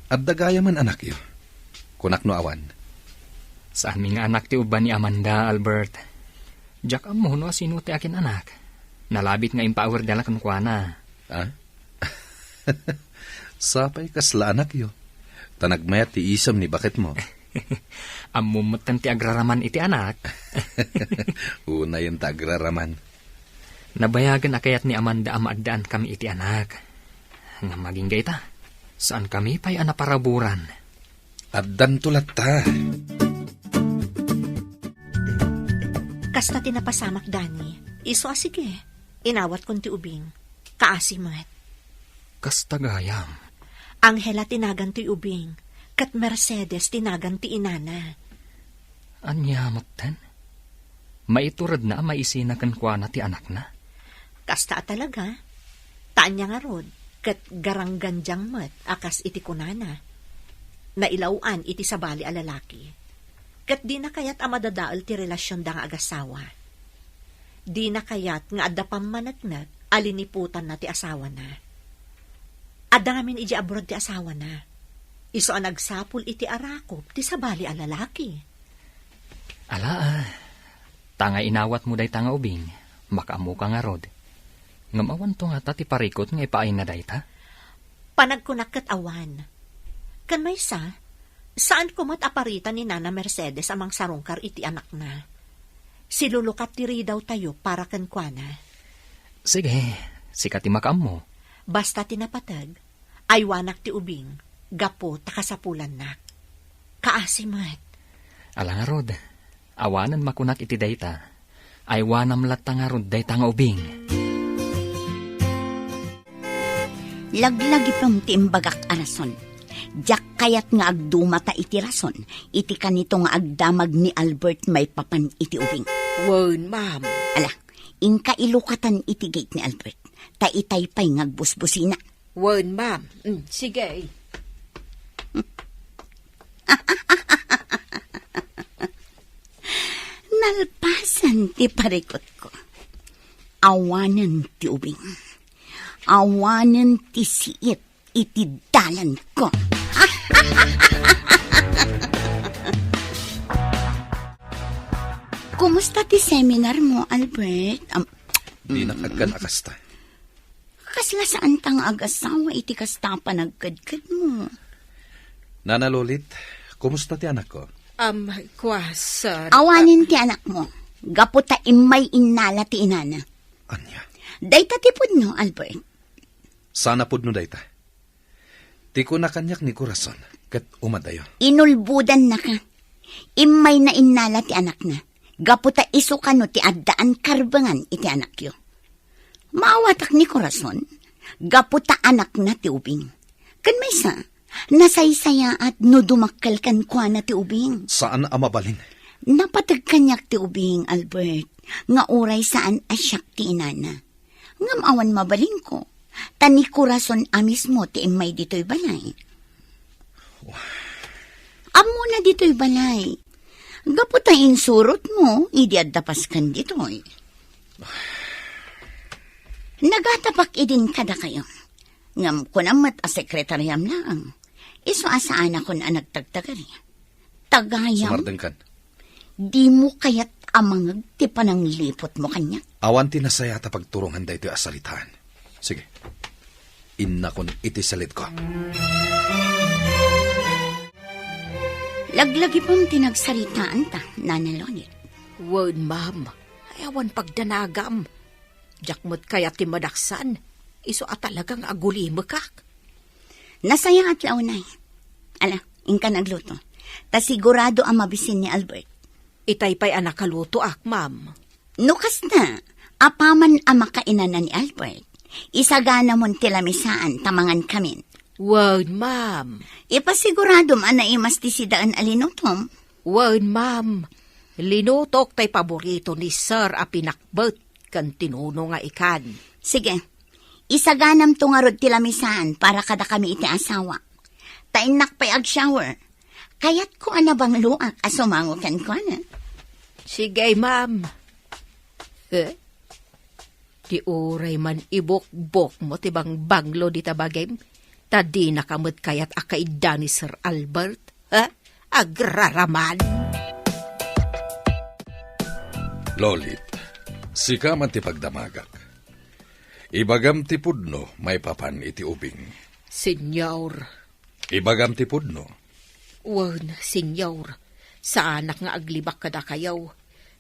Adda gayamen anakyo? Kunak no awan. Saanmi nga anak ti ubba ni Amanda, Albert. Diak ammo no asino ti akin-anak. Nalabit nga impaawerdana kenkuana. Ah? Sapay kasla anakyo. Ta nagmayat ti isem ni baketmo. Ammom metten ti agraraman iti anak. Unayen ta agraraman. Nabayagen a kayat ni Amanda a maaddaankami iti anak. Ngem agingga ita, saankami pay a naparaburan. Addanto latta. Kasta ti napasamak, Danny. Isu a sige, inawatkon ti ubing. Kaasi met. Kasta gayam. Angela ti nagan ti ubing, ket Mercedes ti nagan ti inana. Ania metten? Maituredna a maisina kenkuana ti anakna? Kasta a talaga. Ta ania ngarud, ket garanggandiang met a kas iti kunana. Nailaw-an iti sabali a lalaki. Ket dina kayat a madadael ti relasionda nga agasawa. Dina kayat nga adda pammaneknek a liniputanna ti asawana. Adda ngamin idiay abroad ti asawana. Isu a nagsapul iti arakop ti sabali a lalaki. Ala, ah, ta nga inawatmo dayta nga ubing, makaammoka ngarud. Ngem awanto ngata ti parikut nga ipaayna dayta? Panagkunak ket awan. Ken maysa, Saanko met a parita ni Nana Mercedes a mangsarungkar iti anakna. Silulukat ti ridawtayo para kenkuana. Sige, sika ti makaammo. Basta ti napateg, aywanak ti ubing, gapu ta kasapulannak. Kaasi met. Ala ngarud, awanen makunak iti dayta. Aywanam latta ngarud dayta nga ubing. Laglagipem ti imbagak a rason. Diak kayat nga agdumata iti rason iti kanito nga agdamag ni Albert maipapan iti ubing. Wen, ma'am. Ala, inka ilukatan iti gate ni Albert. Ta itay pay nga agbusbusina. Wen, ma'am. Mm, sige. Nalpasan ti parikutko. Awanen ti ubing. Awanen ti siit iti dalanko. Kumusta ti seminar mo, Albert? Am- Dinak agkan a kasta. Kasla saanta nga agasawa iti kasta a panagkedkedmo. Nana Lolit, kumusta ti anakko? Am, kua, sir. Awanen ti anakmo. Gapu ta immay innala ti inana. Ania? Dayta ti pudno, Albert. Saan a pudno dayta? Ti kuna kaniak ni Corazon, ket umadayo. Inulbodannaka. Immayna innala ti anakna. Gapu ta isu kano ti addaan karbengan iti anakyo. Maawatak ni Corazon, gapu ta anakna ti ubing. Ken maysa, nasaysayaat no dumakkel kenkuana ti ubing. Saan a mabalin. Napateg kaniak ti ubing, Albert, nga uray saan a siak ti inana. Ngem awan mabalinko, ta ni Corazon a mismo ti immay ditoy balay. Ammona ditoy balay. Gapu ta insurotmo idi adda pasken ditoy. Nagatapak idin kadakayo. Ngem kunam met a sekretariam laeng. Isu a saanakon a nagtagtagari. Tagayam. Sumardengkan. Dimo kayat a mangeg ti panangliputmo kaniak? Awan ti nasayaat a pagturongan daytoy a salitaan. Sige. Innakon iti saledko. Laglagipem ti nagsaritaanta, Nana Lolit. Wen, ma'am. Ay, awan pagdanagam. Diak met kayat ti madaksan. Isu a talaga nga agulimekak. Nasayaat la unay. Ala, inka nagluto. Ta sigurado a mabisin ni Albert. Itay pay a nakalutoak, ma'am. No kasta, apaman a makainana ni Albert, isaganamon ti lamisaan ta mangankamin. Wen, ma'am. Ipasiguradom a naimas ti sidaen a linutom. Wen, ma'am. Linutok tay paborito ni Sir a pinakbet ken tinuno nga ikan. Sige. Isaganamto ngarud ti lamisaan para kadakami iti asawa. Ta innak pay ag-shower. Kayatko a nabangloak a sumango kenkuana. Sige, ma'am. Eh? Ti uray man ibukbokmo ti bangbanglo dita bagim, ta dinaka met kayat a kaidda ni Sir Albert, ha? Agraraman! Lolit, sika man ti pagdamagak. Ibagam ti pudno maipapan iti ubing. Senyor. Ibagam ti pudno. Wen, Senyor, saanak nga aglibak kadakayo.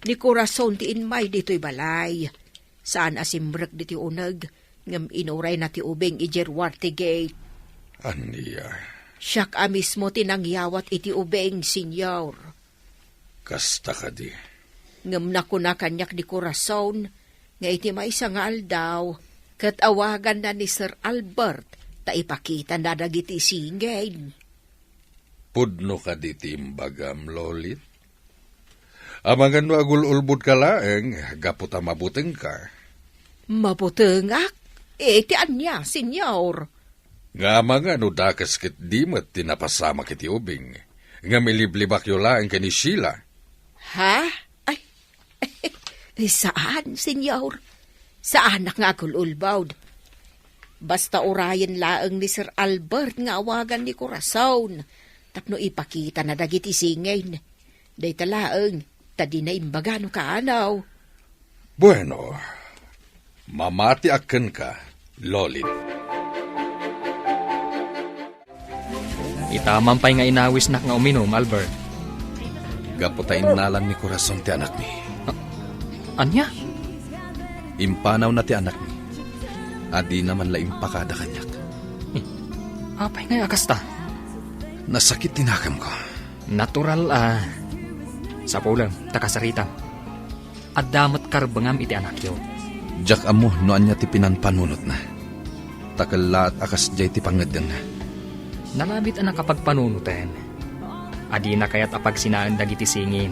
Ni Corazon ti immay ditoy balay. Saan a simrek ditoy uneg, ngem inurayna ti ubing idiay ruar ti gate. Ania? Siak a mismo ti nangyawat iti ubing, Senyor. Kasta kadi. Ngem nakuna kaniak ni Corazon nga iti maysa nga aldaw, ket awaganna ni Sir Albert ta ipakitana dagiti singin. Pudno kadi ti imbagam, Lolit? Amangan no agul-ulbodka laeng gapu ta mabutengka. Mabutengak? Iti ania, Senyor? Nga amangan no dakes ket di met ti napasamak iti ubing, ngem iliblibakyo laeng ken ni Sheila. Ha? Ay, saan, Senyor. Saanak nga agul-ulbod. Basta urayen laeng ni Sir Albert nga awagan ni Corazon tapno ipakitana dagiti singin. Dayta laeng, ta dina imbaga no kaano. Bueno, mamatiak kenka, Lolit. Ita man pay nga inawisnak nga uminum, Albert. Gapu ta innalan ni Corazon ti anakmi. A-, ania? Impanawna ti anakmi a dina man la impakada kaniak. Hmm. Apay ngay a kasta? Nasakit ti nakemko. Natural a. Sapulem, ta kasaritam. Adda met karbengam iti anakyo. Diak ammo no ania ti pinanpanunotna. Ta kellaat a kasdiay ti pangngeddengna. Nalabit a nakapagpanunoten. A dina kayat a pagsinaen dagiti singin.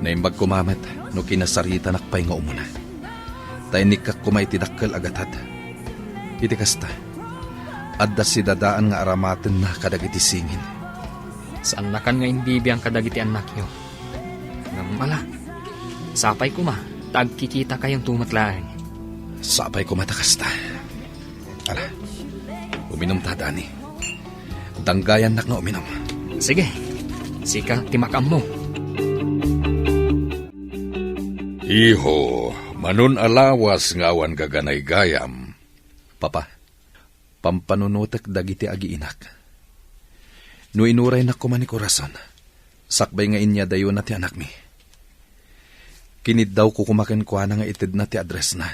Naimbag koma met no kinasaritanak pay nga umuna. Ta inikkak koma iti dakkel a gatad. Iti kasta, adda sidadaan nga aramatenna kadagiti singin. Saannakan nga imbibiang kadagiti annakyo. Ngem ala, sapay koma, ta agkikitakayon met laeng. Sapay koma ta kasta. Ala, uminumta, Dani. Danggayannak nga uminum. Sige, sika ti makaammo. Iho, manon a lawas nga awan gaganaygayam. Papa, pampanunotek dagiti agiinak. No inuraynak koma ni Corazon, sakbay nga inyadayona ti anakmi. Kiniddawko koma kenkuana nga itedna ti addressna.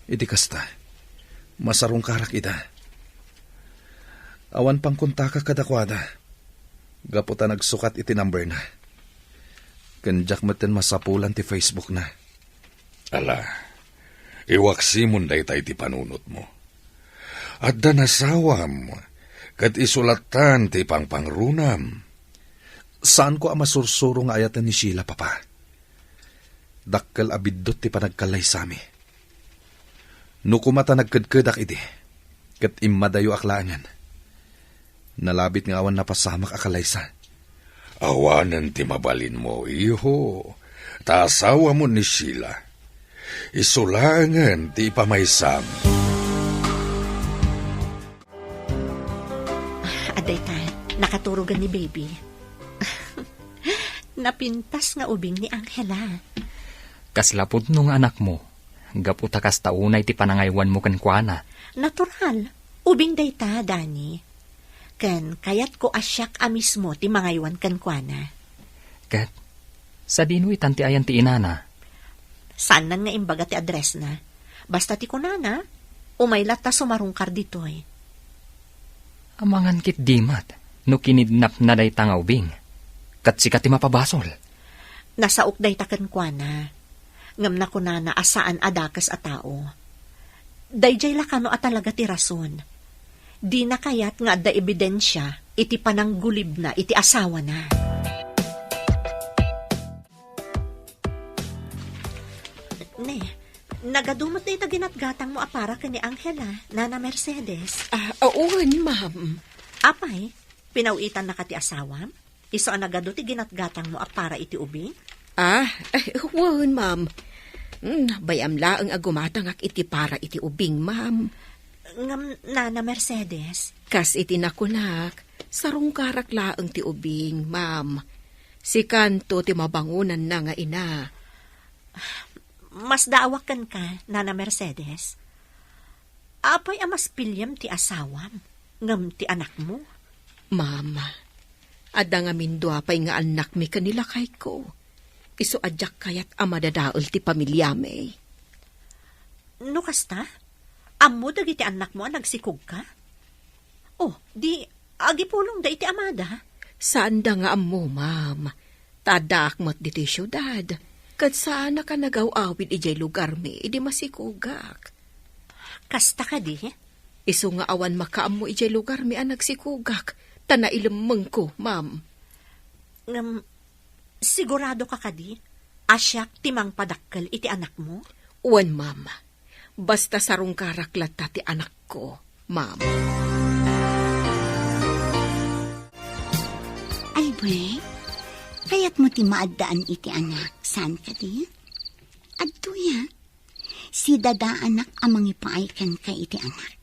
Iti kasta, masarungkarak ida. Awan pangkontakak kadakuada, gapu ta nagsukat iti numberna. Ken diak metten masapulan ti Facebookna. Ala, iwaksimon dayta iti panunotmo. Adda nasawam, ket isu lattan ti pangpangrunam. Saanko a masursuro nga ayaten ni Sheila, Papa. Dakkel a biddut ti panagkallaysami. No koma ta nagkedkedak idi, ket immadayoak laengen. Nalabit nga awan napasamak a kalaysa. Awanen ti mabalinmo, iho, ta asawamo ni Sheila. Isu laengen ti ipamaysam. Adda ita, nakaturogen ni baby. Napintas nga ubing ni Angela. Kasla pudno nga anakmo, gapu ta kasta unay ti panangaywanmo kenkuana. Natural. Ubing dayta, Dani. Ken kayatko a siak a mismo ti mangaywan kenkuana. Ket, sadino itan ti ayan ti inana? Saannan nga imbaga ti addressna. Basta ti kunana, umay latta sumarungkar ditoy. Amangan ketdi met no kinidnapna dayta nga ubing. Ket sika ti mapabasol. Nasaok dayta kenkuana. Ngem nakunana a saan a dakes a tao. Daydiay la kano a talaga ti rason. Dina kayat nga adda ebidensia iti pananggulibna iti asawana. Ne, nagadu met dayta ginatgatangmo a para ken ni Angela, Nana Mercedes. Ah, wen, ma'am. Apay, pinaw-itannaka ti asawam? Isu a nagadu ti ginatgatangmo a para iti ubing? Ah, eh, wen, ma'am. Hmm, bay-am laeng a gumatangak iti para iti ubing, ma'am. Ngem, Nana Mercedes? Kas iti nakunak, sarungkarak laeng ti ubing, ma'am. Sikanto ti mabangonanna nga ina. Masdaawak kenka, Nana Mercedes. Apay a mas piliem ti asawam ngem ti anakmo? Ma'am, adda ngamin dua pay nga annakmi ken ni lakayko. Isu a diak kayat a madadael ti pamiliami. No kasta, ammo dagiti annakmo a nagsikogka? Oh, di agipulongda iti amada? Saanda nga ammo, ma'am. Ta addaak met ditoy siudad, ket saanak a nagaw-awid idiay lugarmi idi masikogak. Kasta kadi? Isu nga awan makaammo idiay lugarmi a nagsikogak, ta nailemmengko, ma'am. Ngem, siguradoka kadi a siak ti mangpadakkel iti anakmo? Wen, ma'am. Basta sarungkarak latta ti anakko, ma'am. Albert, kayatmo ti maaddaan iti anak, saan kadi? Adtoyak. Sidadaanak a mangipaay kenka iti anak.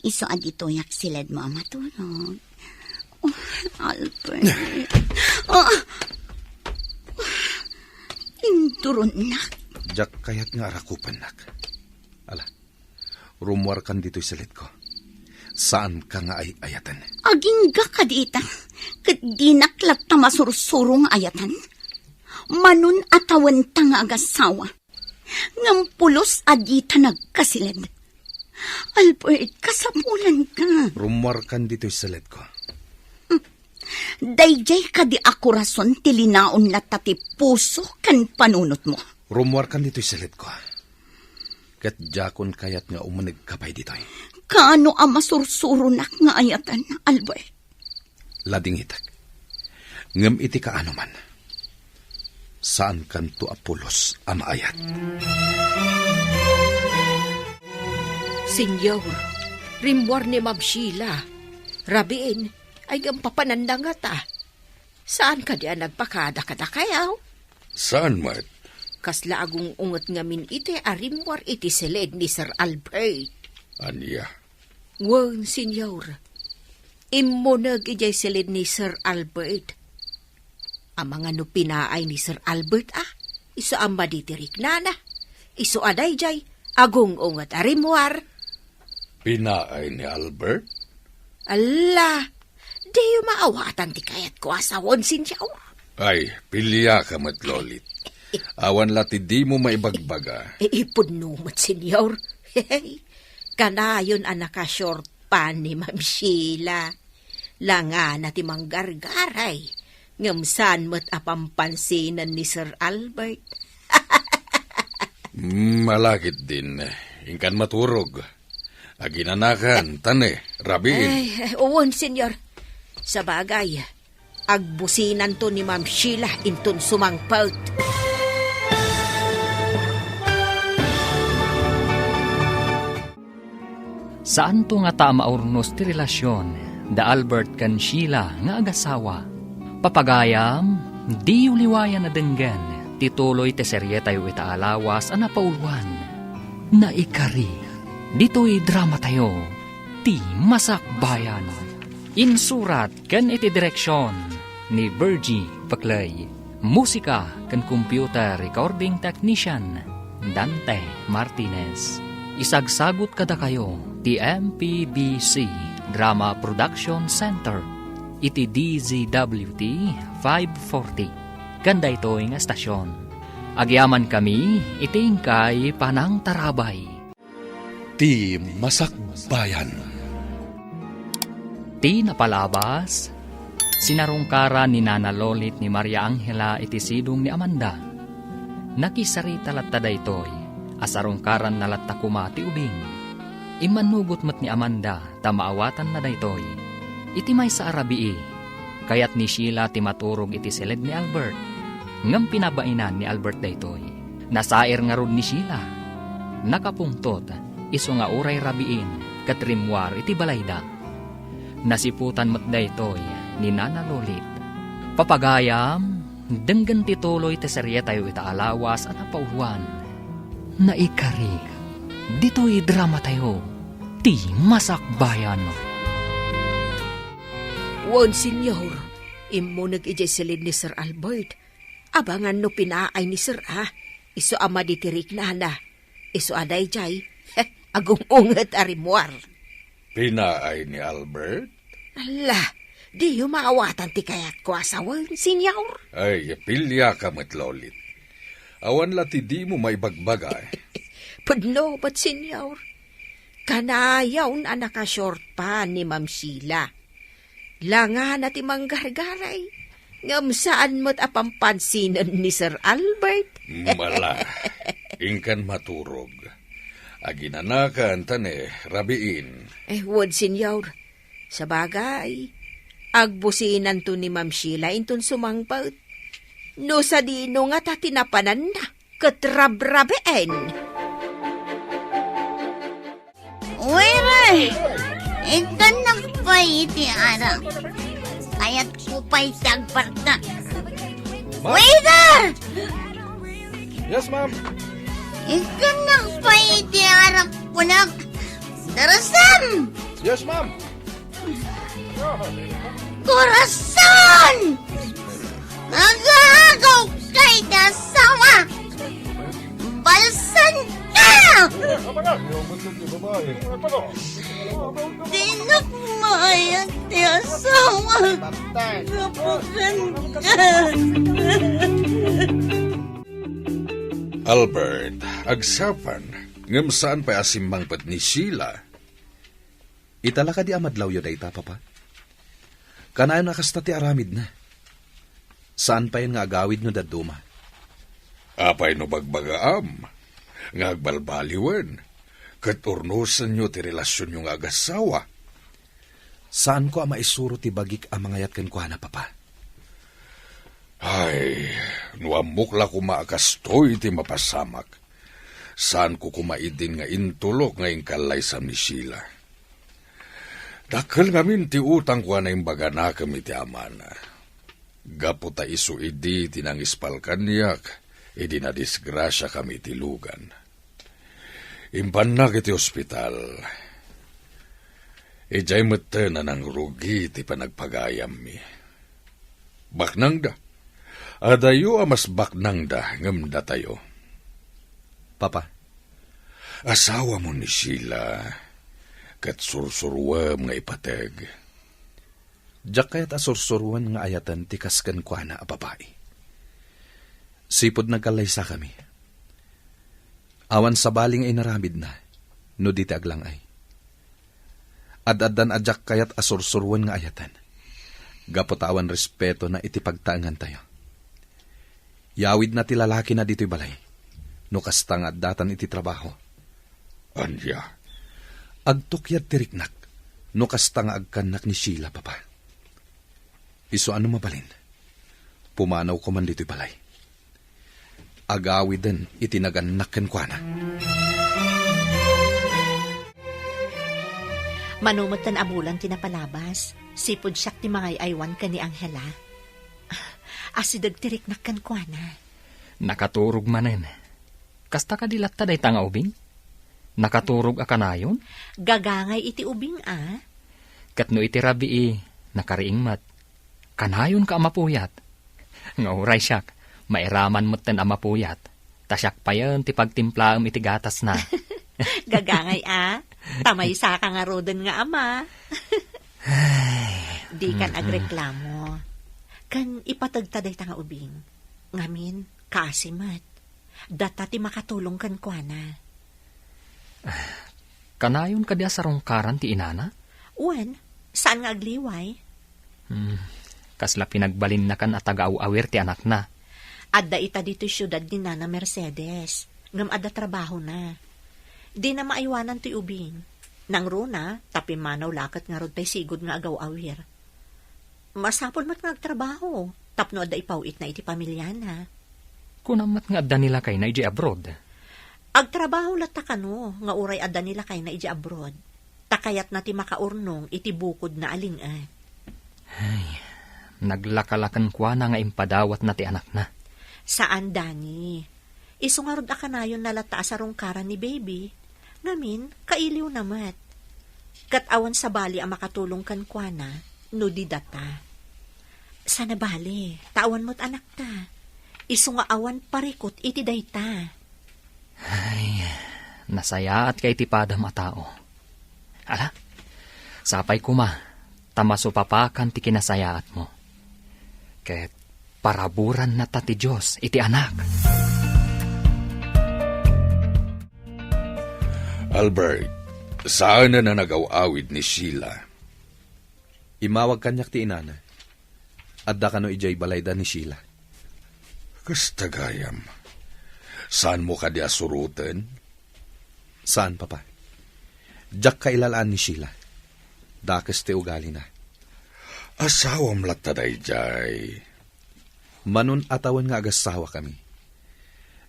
Isu a ditoyak siledmo a matulog. Oh, Albert. Oh! Induronnak. Diak kayat nga arakupennak. Ala, rumuarkan ditoy siledko. Saanka nga ay-ayaten. Agingga kadi ita, ket dinak latta masursuro nga ayatan. Manon a tawenta nga agasawa. Ngem pulos a dita nagkasiled. Albert, kasapulanka. Rummuarkan ditoy siledko. Daydiay kadi a korason ti linaon latta ti puso ken panunotmo. Rummuarkan ditoy siledko. Ket diakon kayat nga umunegka pay ditoy. Kaano a masursuronak nga ayatan, Albert? Ladingitek. Ngem iti kaano man, saankanto a pulos a maayat. Senyor, rimmuar ni Ma'am Sheila. Rabiin, ay ngem papananda ngata. Saan kadi a nagpakada kadakayo? Saan met? Kasla agung-unget ngamin iti a rimmuar iti siled ni Sir Albert. Ania? Wen, Senyor. Immuneg idiay siled ni Sir Albert. Amangan no pinaay ni Sir Albert, a? Isu a madi ti riknana. Isu a daydiay, agung-unget a rimmuar. Pinaay ni Albert? Alla, diyo maawatan ti kayatko a sawen, Senyor. Ay, piliaka met, Lolit. Awan la ti dimo maibagbaga. E, ipudno met, Senyor. Kanayon a naka-short pants ni Ma'am Sheila. Langana ti manggargaray. Ngem saan met a pampansinen ni Sir Albert. Mm, malagitdin. Inkan maturog. Aginanakan, ta ne, rabiin. Ay, ay, wen, Senyor. Sabagay, agbusinanto ni Ma'am Sheila inton sumangpet. Saanto ngata a maurnos ti relasion da Albert ken Sheila nga agasawa. Papagayam, diyo liwayan a denggen ti tuloy ti serietayo ita a lawas a napauloan. Naikari, ditoy dramatayo, Ti Masakbayan. Insurat ken iti direksion ni Virgie Peclay. Musika ken computer recording technician, Dante Martinez. Isagsagut kadakayo ti M P B C Drama Production Center iti D Z W T five forty. Ken daytoy nga estasion, agyamankami iti inkay panangtarabay. Ti Masakbayan. Ti napalabas, sinarungkaran ni Nana Lolit ni Maria Angela iti sidong ni Amanda. Nakisarita latta daytoy a sarungkaranna latta koma ti ubing. Immannugot met ni Amanda ta maawatanna daytoy. Iti maysa a rabii, kayat ni Sheila ti maturog iti siled ni Albert. Ngem pinabainan ni Albert daytoy. Nasair ngarud ni Sheila. Nakapungtot, isu nga uray rabiin ket rimmuar iti balayda. Nasiputan met daytoy ni Nana Lolit. Papagayam, denggen ti tuloy ti serietayo ita a lawas a napauloan. Naikari, ditoy dramatayo, Ti Masakbayan. Wen, Senyor, immuneg idiay siled ni Sir Albert. Abangan no pinaay ni Sir a, isu a madi ti riknana. Isu a daydiay, agung-unget a rimmuar. Pinaay ni Albert? Alla, diyo maawatan ti kayatko a sawen, Senyor. Ay, piliaka met, Lolit. Awan la ti dimo maibagbaga. Pudno met, Senyor. Kanayon a naka-short pants ni Ma'am Sheila. Langana ti manggargaray, ngem saan met a pampansinen ni Sir Albert. Mala, inkan maturog. Aginanakan ta ne, rabiin. Eh, wen, Senyor. Sabagay, agbusinanto ni Ma'am Sheila inton sumangpet. No sadino ngata ti napananna ket rabrabiin. Waiter! Ikkannak pay iti arak. Kayatko pay ti agparta. Ma'am? Waiter! Yes, ma'am. Ikkannak pay iti arak, kunak. Darasam! Yes, ma'am. Corazon! Agaagaw kay dasawa! Balsan ka! Ano ba nga? Yung buntot ni babae. Ano ba? Dinak maayat ti asawa. Gapu kenka. Albert, agsapang, ngem saan pay a simmangpet ni Sheila. Ita la kadi a madlawyo dayta, Papa? Kanayon a kasta ti aramidna. Saan payen nga agawid no dadduma. Apay no bagbagaam nga agbalbaliwen ket urnosenyo ti relasionyo nga agassawa? Saanko a maisuro ti bagik a mangayat kenkuana, Papa. Ay, no ammok la koma a kastoy ti mapasamak, saanko koma idin nga intulok nga inkallaysam ni Sheila. Dakkel ngamin ti utangko a naimbaganakem iti amana. Gapu ta isu idi ti nangispal kaniak idi nadisgrasiakami iti lugan. Impannak iti ospital. Idiay metten a nangrugi ti panagpagayammi. Baknangda. Adayo a mas baknangda ngem datayo. Papa. Asawamo ni Sheila, ket sursuruem nga ipateg. Diak kayat a sursuroen nga ayaten ti kas kenkuana a babai. Sipud nagkallaysakami, awan sabali nga inaramidna no di ti aglang-ay. Ad-addan a diak kayat a sursuroen nga ayaten, gapu ta awan respetona iti pagtaengantayo. Yawidna ti lalakina ditoy balay, no kasta nga addatan iti trabaho. Ania? Agtukyad ti riknak, no kasta nga agkannak ni Sheila, Papa. Isu a no mabalin, pumanawko man ditoy balay. Agawiden iti nagannak kenkuana. Mano metten a bulan ti napalabas, sipud siak ti mangay-aywan ken ni Angela. Asideg ti riknak kenkuana. Nakaturog manen. Kasta kadi latta dayta nga ubing? Nakaturog a kanayon? Gagangay iti ubing a. Ket no iti rabii, nakariing met. Kanayonka a mapuyat. Nga uray siak, mairaman metten a mapuyat. Ta siak payen ti pagtimplaem iti gatasna. Gagangay a. Ta maysaka ngaruden nga ama. Dikan agreklamo. Ken ipategta dayta nga ubing. Ngamin, kaasi met. Data ti makatulong kenkuana. Kanayon kadi a sarungkaran ti inana? Wen, saan nga agliway? Hmm, kasla pinagbalinnakan a taga-aw-awir ti anakna. Adda ita ditoy siudad ni Nana Mercedes, ngem adda trabahona. Dina maaywanan toy ubing. Nangruna, ta pimmanaw la ket ngarud tay sigud nga agaw-awir. Masapul met nga agtrabaho tapno adda ipaw-itna iti pamiliana. Kunam met nga adda ni lakayna idiay abroad. Agtrabaho latta kano nga uray adda ni lakayna idiay abroad, ta kayatna ti makaurnong iti bukodna a ling-et. Ay, naglaka la kenkuana nga impadawatna ti anakna. Saan, Dani. Isu ngarud a kanayonna latta a sarungkaran ni baby. Ngamin, kailiwna met. Ket awan sabali a makatulong kenkuana no di data. Sana bale, ta awan met anakta. Isu nga awan parikut iti dayta. Ay, nasayaatka iti padam a tao. Ala, sapay koma, ta masupapakan ti kinasayaatmo. Ket paraburanna ta ti Dios iti anak. Albert, saanen a nagaw-awid ni Sheila. Immawag kaniak ti inana. Adda kano idiay balayda ni Sheila. Kasta gayam. Saanmo kadi a suroten? Saan, Papa. Diak kailalaan ni Sheila. Dakes ti ugalina. Asawam latta daydiay. Mano a tawen nga agasawa kami.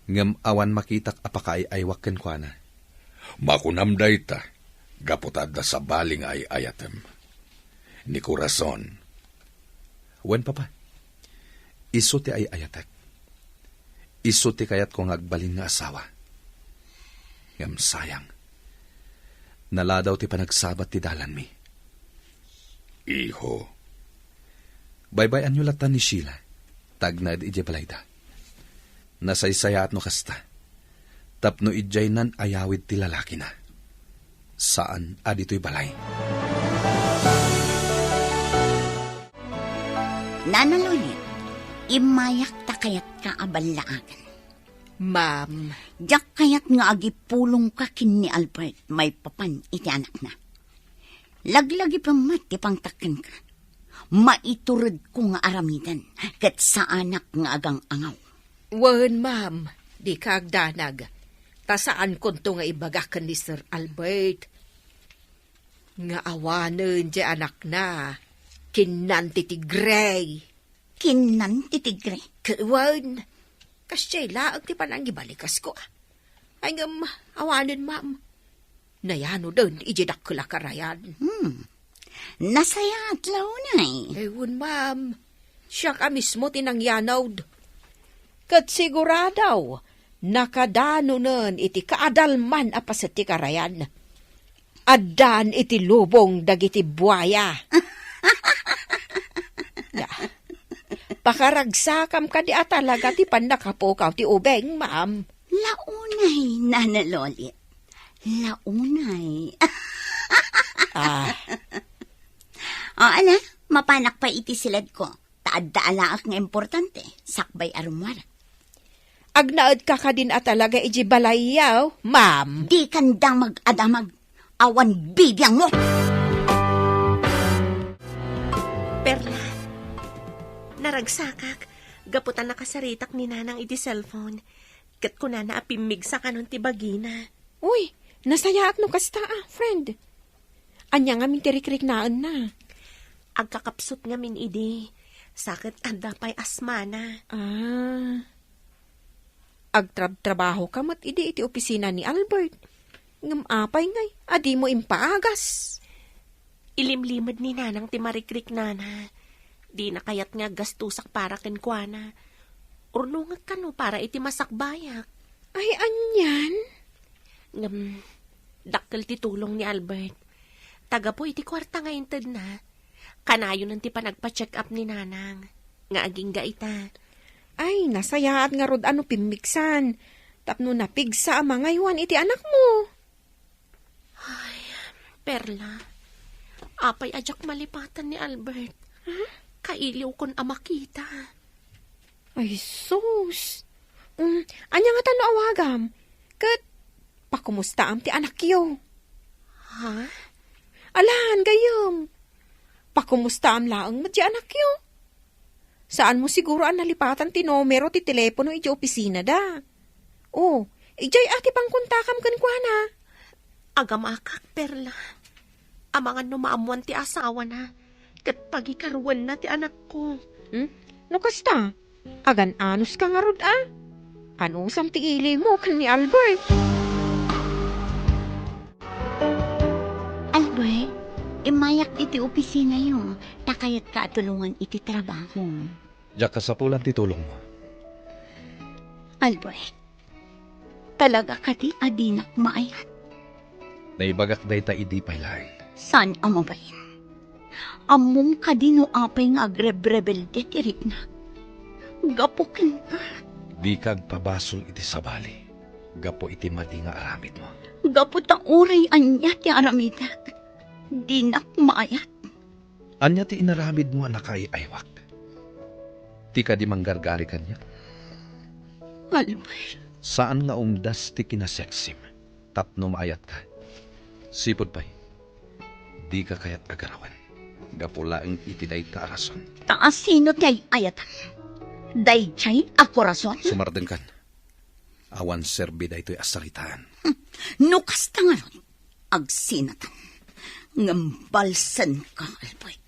Ngem awan makitak a pakaay-aywak kenkuana. Makunam dayta, gapu ta adda sabali nga ay-ayatem. Ni Corazon. Wen, Papa. Isu ti ay-ayatek. Isu ti kayatko nga agbalin nga asawa. Ngem sayang. Naladaw ti panagsabat ti dalanmi. Iho. Baybay-anyo latta ni Sheila, ta agnaed idiay balayda. Nasaysayaat no kasta, tapno idiay nan-ayawid ti lalakina. saan a ditoy balay. Nana Lolit, immayak ta kayatka a ballaagan. Ma'am. Diak kayat nga agipulongka ken ni Albert maipapan iti anakna. Laglagipem met ti pangtakkenka. Maituredko nga aramiden, ket saanak nga agang-angaw. Wen, ma'am, dika agdanag. Ta saankonto nga ibaga ken ni Sir Albert nga awanen ti anakna kinnan ti tigre. Kinnan ti tigre? Ket wen, kasdiay laeng ti panangibalikas ko, a. Ay, ngem, awanen, ma'am. Nayanoden iti dakkel a karayan. Hmm. Nasayaat la unay. Ay, wen, ma'am. Siak a mismo ti nangyanod. Ket sigurado, nakadanonen iti kaadalman a paset ti karayan. Addan iti lubong dagiti buaya. Ya. Pakaragsakam kadi a talaga ti pannakapukaw ti ubing, ma'am. Launay, Nana Lolit. Launay. Ah. O, ala, mapanak pay iti siledko. Ta adda alaek nga importante, sakbay a rummuar. Agnaedka kadin a talaga iti balayyo, ma'am? Dikan damag-adamag. Awan bibiangmo! Perla, naragsakak, gapu ta nakasaritak ni Nanang iti cellphone. Ket kunana a pimmigsa kanon ti bagina. Uy, nasayaat no kasta, a, friend. Ania ngamin ti rikriknaenna? Agkakapsut ngamin idi, sa ket adda pay asmana. Ah. Agtrabtrabahoka met idi iti opisina ni Albert. Ngem apay ngay a dimo impaagas? Ilimlimed ni Nanang ti marikriknana. Dina kayat nga aggastosak para kenkuana. Urnongek kano para iti masakbayak. Ay, anian? Ngem, dakkel ti tulong ni Albert. Ta gapu iti kuarta nga intedna, kanayonen ti panagpa-check-up ni Nanang nga agingga ita. Ay, nasayaat ngarud a no pimmigsan, tapno napigsa a mangaywan iti anakmo. Ay, Perla, apay a diak malipatan ni Albert? Huh? Kailiwkon a makita. Ay, sus! Mm, ania ngata no awagam? Ket pakumustaam ti anakyo? Ha? Alan, gayyem. Pakumustaam laeng met ti anakyo? Saanmo siguro a nalipatan ti numero ti telepono iti opisinada? O, idiay a ti pangkontakam kenkuana. Agamakak, Perla. Amangan no maammoan ti asawana, ket pagikaruenna ti anakko. Hmm? No kasta, agan-anoska ngarud a? Anusam ti ilimo ken ni Albert? Albert, immayak iti opisinayo, ta kayatka a tulongan iti trabaho. Diak kasapulan ti tulongmo. Albert, talaga kadi a dinak maayat? Naibagak dayta idi pay laeng. Saan a mabalin? Ammom kadi no apay nga agrebrebelde ti riknak? Gapu kenka. Dika agpabasol iti sabali gapu iti madi nga aramidmo. Gapu ta uray ania ti aramidek, dinak maayat. Ania ti inaramidmo a nakaay-aywak? Ti kadi manggargari kaniak? Albert. Saan nga umdas ti kinaseksim tapno maayatka. Sipud pay, dika kayat a garawen gapu laeng iti dayta a rason. Ta asino ti ay-ayatam? Daydiay a korason? Sumardengkan. Awan serbi daytoy a saritaan. Hmm. No kasta ngarud, agsinatan. Ngem balsenka, Albert.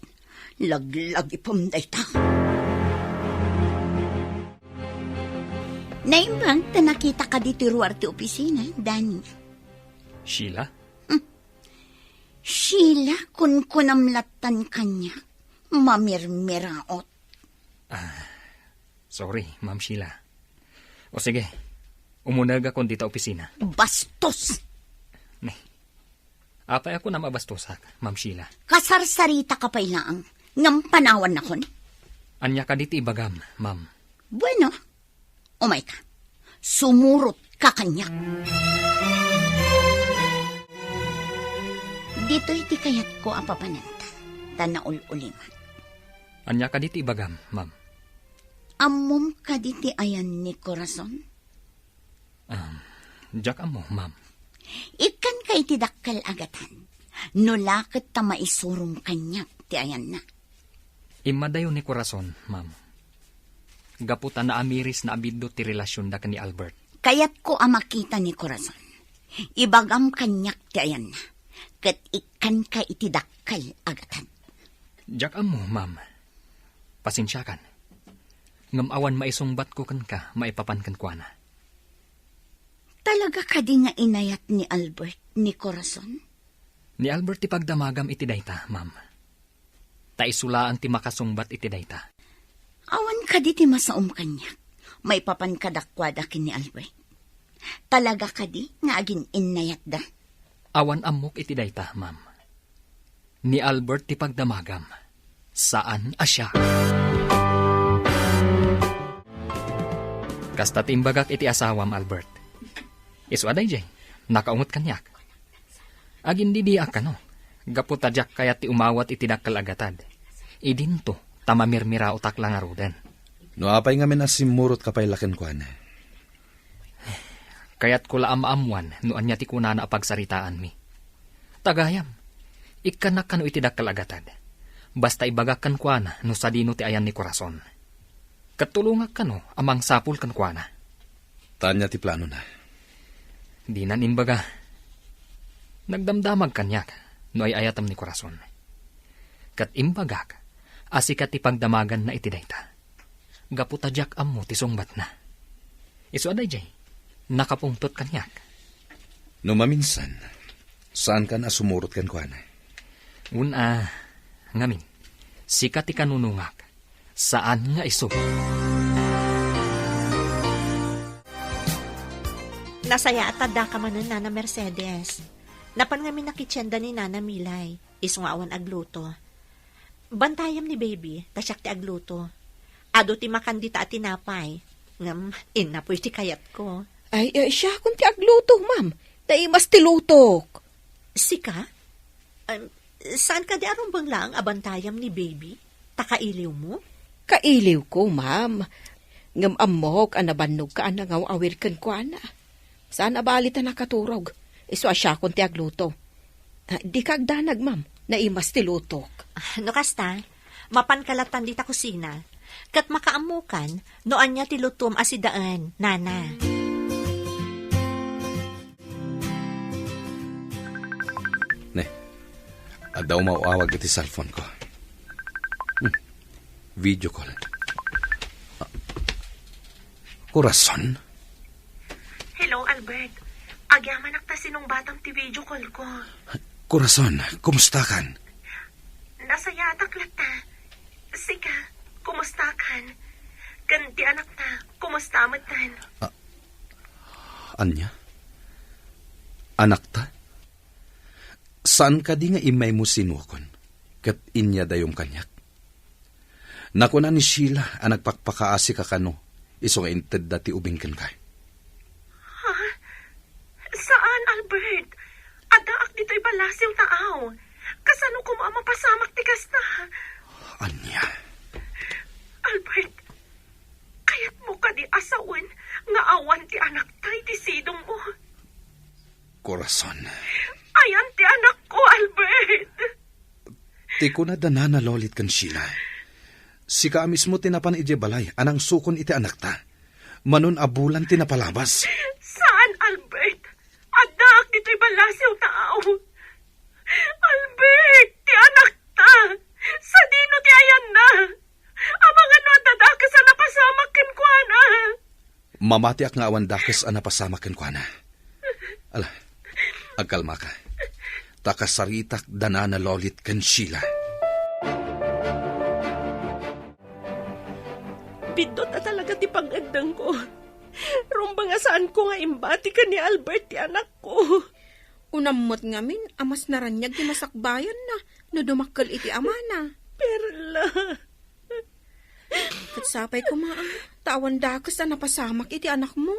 Laglagipem dayta. Naimbag ta nakitaka ditoy ruar ti opisina, Danny. Sheila? Hmm. Sheila, kunkunam lattan kaniak. Mamirmiraot. Ah, sorry, Ma'am Sheila. O sige, umunegakon dita opisina. Bastos! Ne. Apay a kunam a bastosak, Ma'am Sheila? Kasarsaritaka pay laeng, ngem panawannakon. Ania kadi ti ibagam, ma'am? Bueno, umayka. Sumurotka kaniak. Ditoy ti kayatko a papananta, ta naul-ulimak. Ania kadi ti ibagam, ma'am? Ammom kadi ti ayan ni Corazon? Um, diak ammo, ma'am. Ikkanka iti dakkel a gatad. No la ket ta maisurom kaniak ti ayanna. Immadayo ni Corazon, ma'am. Gapu ta naamiris na a biddut ti relasionda ken ni Albert. Kayatko a makita ni Corazon. Ibagam kaniak ti ayanna. Ket ikkanka iti dakkel a gatad. Diak ammo, ma'am. Pasensiakan. Ngem awan maisungbatko kenka maipapan kenkuana. Talaga kadi nga inayat ni Albert ni Corazon? Ni Albert ti pagdamagam iti dayta, ma'am. Ta isu laeng ti makasungbat iti dayta. Awan kadi ti masaom kaniak maipapan kadakuada ken ni Albert? Talaga kadi nga agin-innayatda? Awan ammok iti dayta, ma'am. Ni Albert ti pagdamagam. Saan a siak. Kasta ti imbagak iti asawam, Albert. Isu a daydiay, nakaunget kaniak. Agindidiak kano, gapu ta diak kayat ti umawat iti dakkel a gatad. Idinto, ta mamirmiraotak la ngaruden. No apay ngamin a simmurotka pay la kenkuana? Kayatko la a maammuan no ania ti kunana a pagsaritaanmi. Tagayam, ikkannak kano iti dakkel a gatad. Basta ibagak kenkuana no sadino ti ayan ni Corazon. Ket tulongak kano a mangsapul kenkuana. Ta ania ti planona? Dinan imbaga. Nagdamdamag kaniak no ay-ayatem ni Corazon. Ket imbagak a sika ti pagdamaganna iti dayta. Gapu ta diak ammo ti sungbatna. Isu a daydiay, nakapungtot kaniak. No maminsan, saankan a sumurot kenkuana? Wen a, ngamin, sika ti kanunongak, saan nga isu. Nasayaat a daka manen, Nana Mercedes. Napan ngamin a kitsenda ni Nana Milay, isu nga awan agluto. Bantayam ni baby, ta siak ti agluto. Adu ti makan dita a tinapay, ngem innapoy ti kayatko. Ay, ay, siakon ti agluto, ma'am. Naimas ti lutok. Sika? Em, saan kadi a rumbeng laeng a bantayam ni baby? Ta kailiwmo? Kailiwko, ma'am. Ngem ammok a nabannogka a nangaw-awir kenkuana. Saan a bali ta nakaturog. Isu a siakon ti agluto. Ah, dika agdanag, ma'am. Naimas ti lutok. Ah, no kasta, mapanka lattan dita kusina. Ket makaammokan no ania ti lutom a sidaen, Nana. Ne, adda umaw-awag iti cellphone ko. Hmm. Video call. Ah. Corazon? Hello, Albert. Agyamanak ta sinungbatam ti video call ko. Corazon, kumustakan? Nasayaatak latta. Sika, kumustakan? Ken ti anakta, kumusta metten? Ah, ania? Anakta? Saan kadi nga immaymo sinuakon, ket inyadayom kaniak? Nakuna ni Sheila a nagpakpakaasika kano, isu nga intedda ti ubing kenka. Ha? Saan, Albert. Addaak ditoy ballasiw ta aw. Kasano koma a mapasamak ti kasta? Ania? Albert, kayatmo kadi a sawen nga awan ti anakta iti sidongmo? Corazon. Ayan ti anakko, Albert. Ti kuna da Nana Lolit ken Sheila, sika a mismo ti napan idiay balay a nangsukon iti anakta. Manon a bulan ti napalabas. Saan, Albert? Addaak ditoy ballasiw ta aw. Albert, ti anakta. Sadino ti ayanna? Amangan no adda dakes a napasamak kenkuana. Mamatiak nga awan dakes a napasamak kenkuana. Ala, agkalmaka. Ta kasaritak da Nana Lolit ken Sheila. Biddut a talaga ti pang-eddengko. Rumbeng a saanko nga imbati ken ni Albert ti anakko. Unam met ngamin a mas naraniag ti masakbayanna no dumakkel iti amana. Perla. Ket sapay koma, ah, ta awan dakes a napasamak iti anakmo.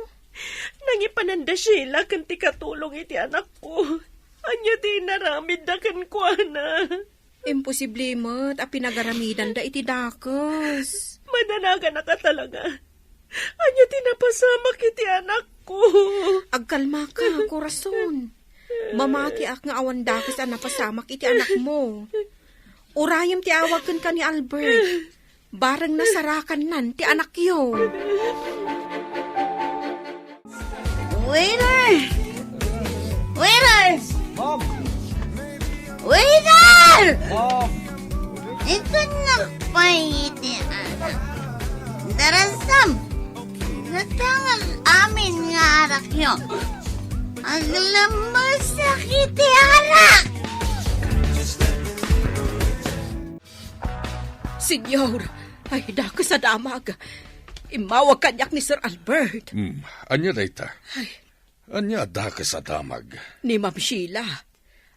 Nangipanan da Sheila ken ti katulong iti anakko. Ania ti inaramidda kenkuana? Imposible met a pinagaramidanda iti dakes. Madanaganak a talaga. Ania ti napasamak iti anakko? Agkalmaka, korason. Mamatiak nga awan dakes a napasamak iti anakmo. Urayem ti awag kenka ni Albert. Bareng nasarakannan ti anakyo. Waiter! Waiter! Ma'am! Waiter! Ma'am! Ikan na pay iti anak. Darasam! Natangan amin nga arakyo. Aglamusak iti arak! Senyor, ay, dakes a damag. Immawag kaniak ni Sir Albert. Hmm, ania dayta? Ay. Ania a dakes a damag? Ni Ma'am Sheila.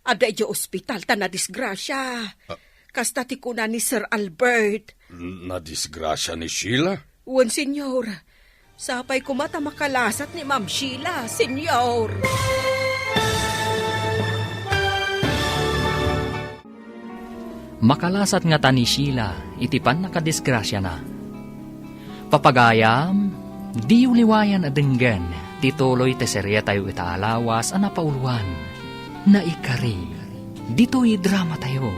Adda idiay ospital ta nadisgrasia. Ah. Kasta ti kuna ni Sir Albert. N-, nadisgrasia ni Sheila? Wen, senyor. Sapay koma ta makalasat ni Ma'am Sheila, senyor. Makalasat ngata ni Sheila iti pannakadisgrasiana. Papagayam, diyo liwayan a denggen ti tuloy ti serietayo ita a lawas a napauluan, Naikari. Ditoy dramatayo,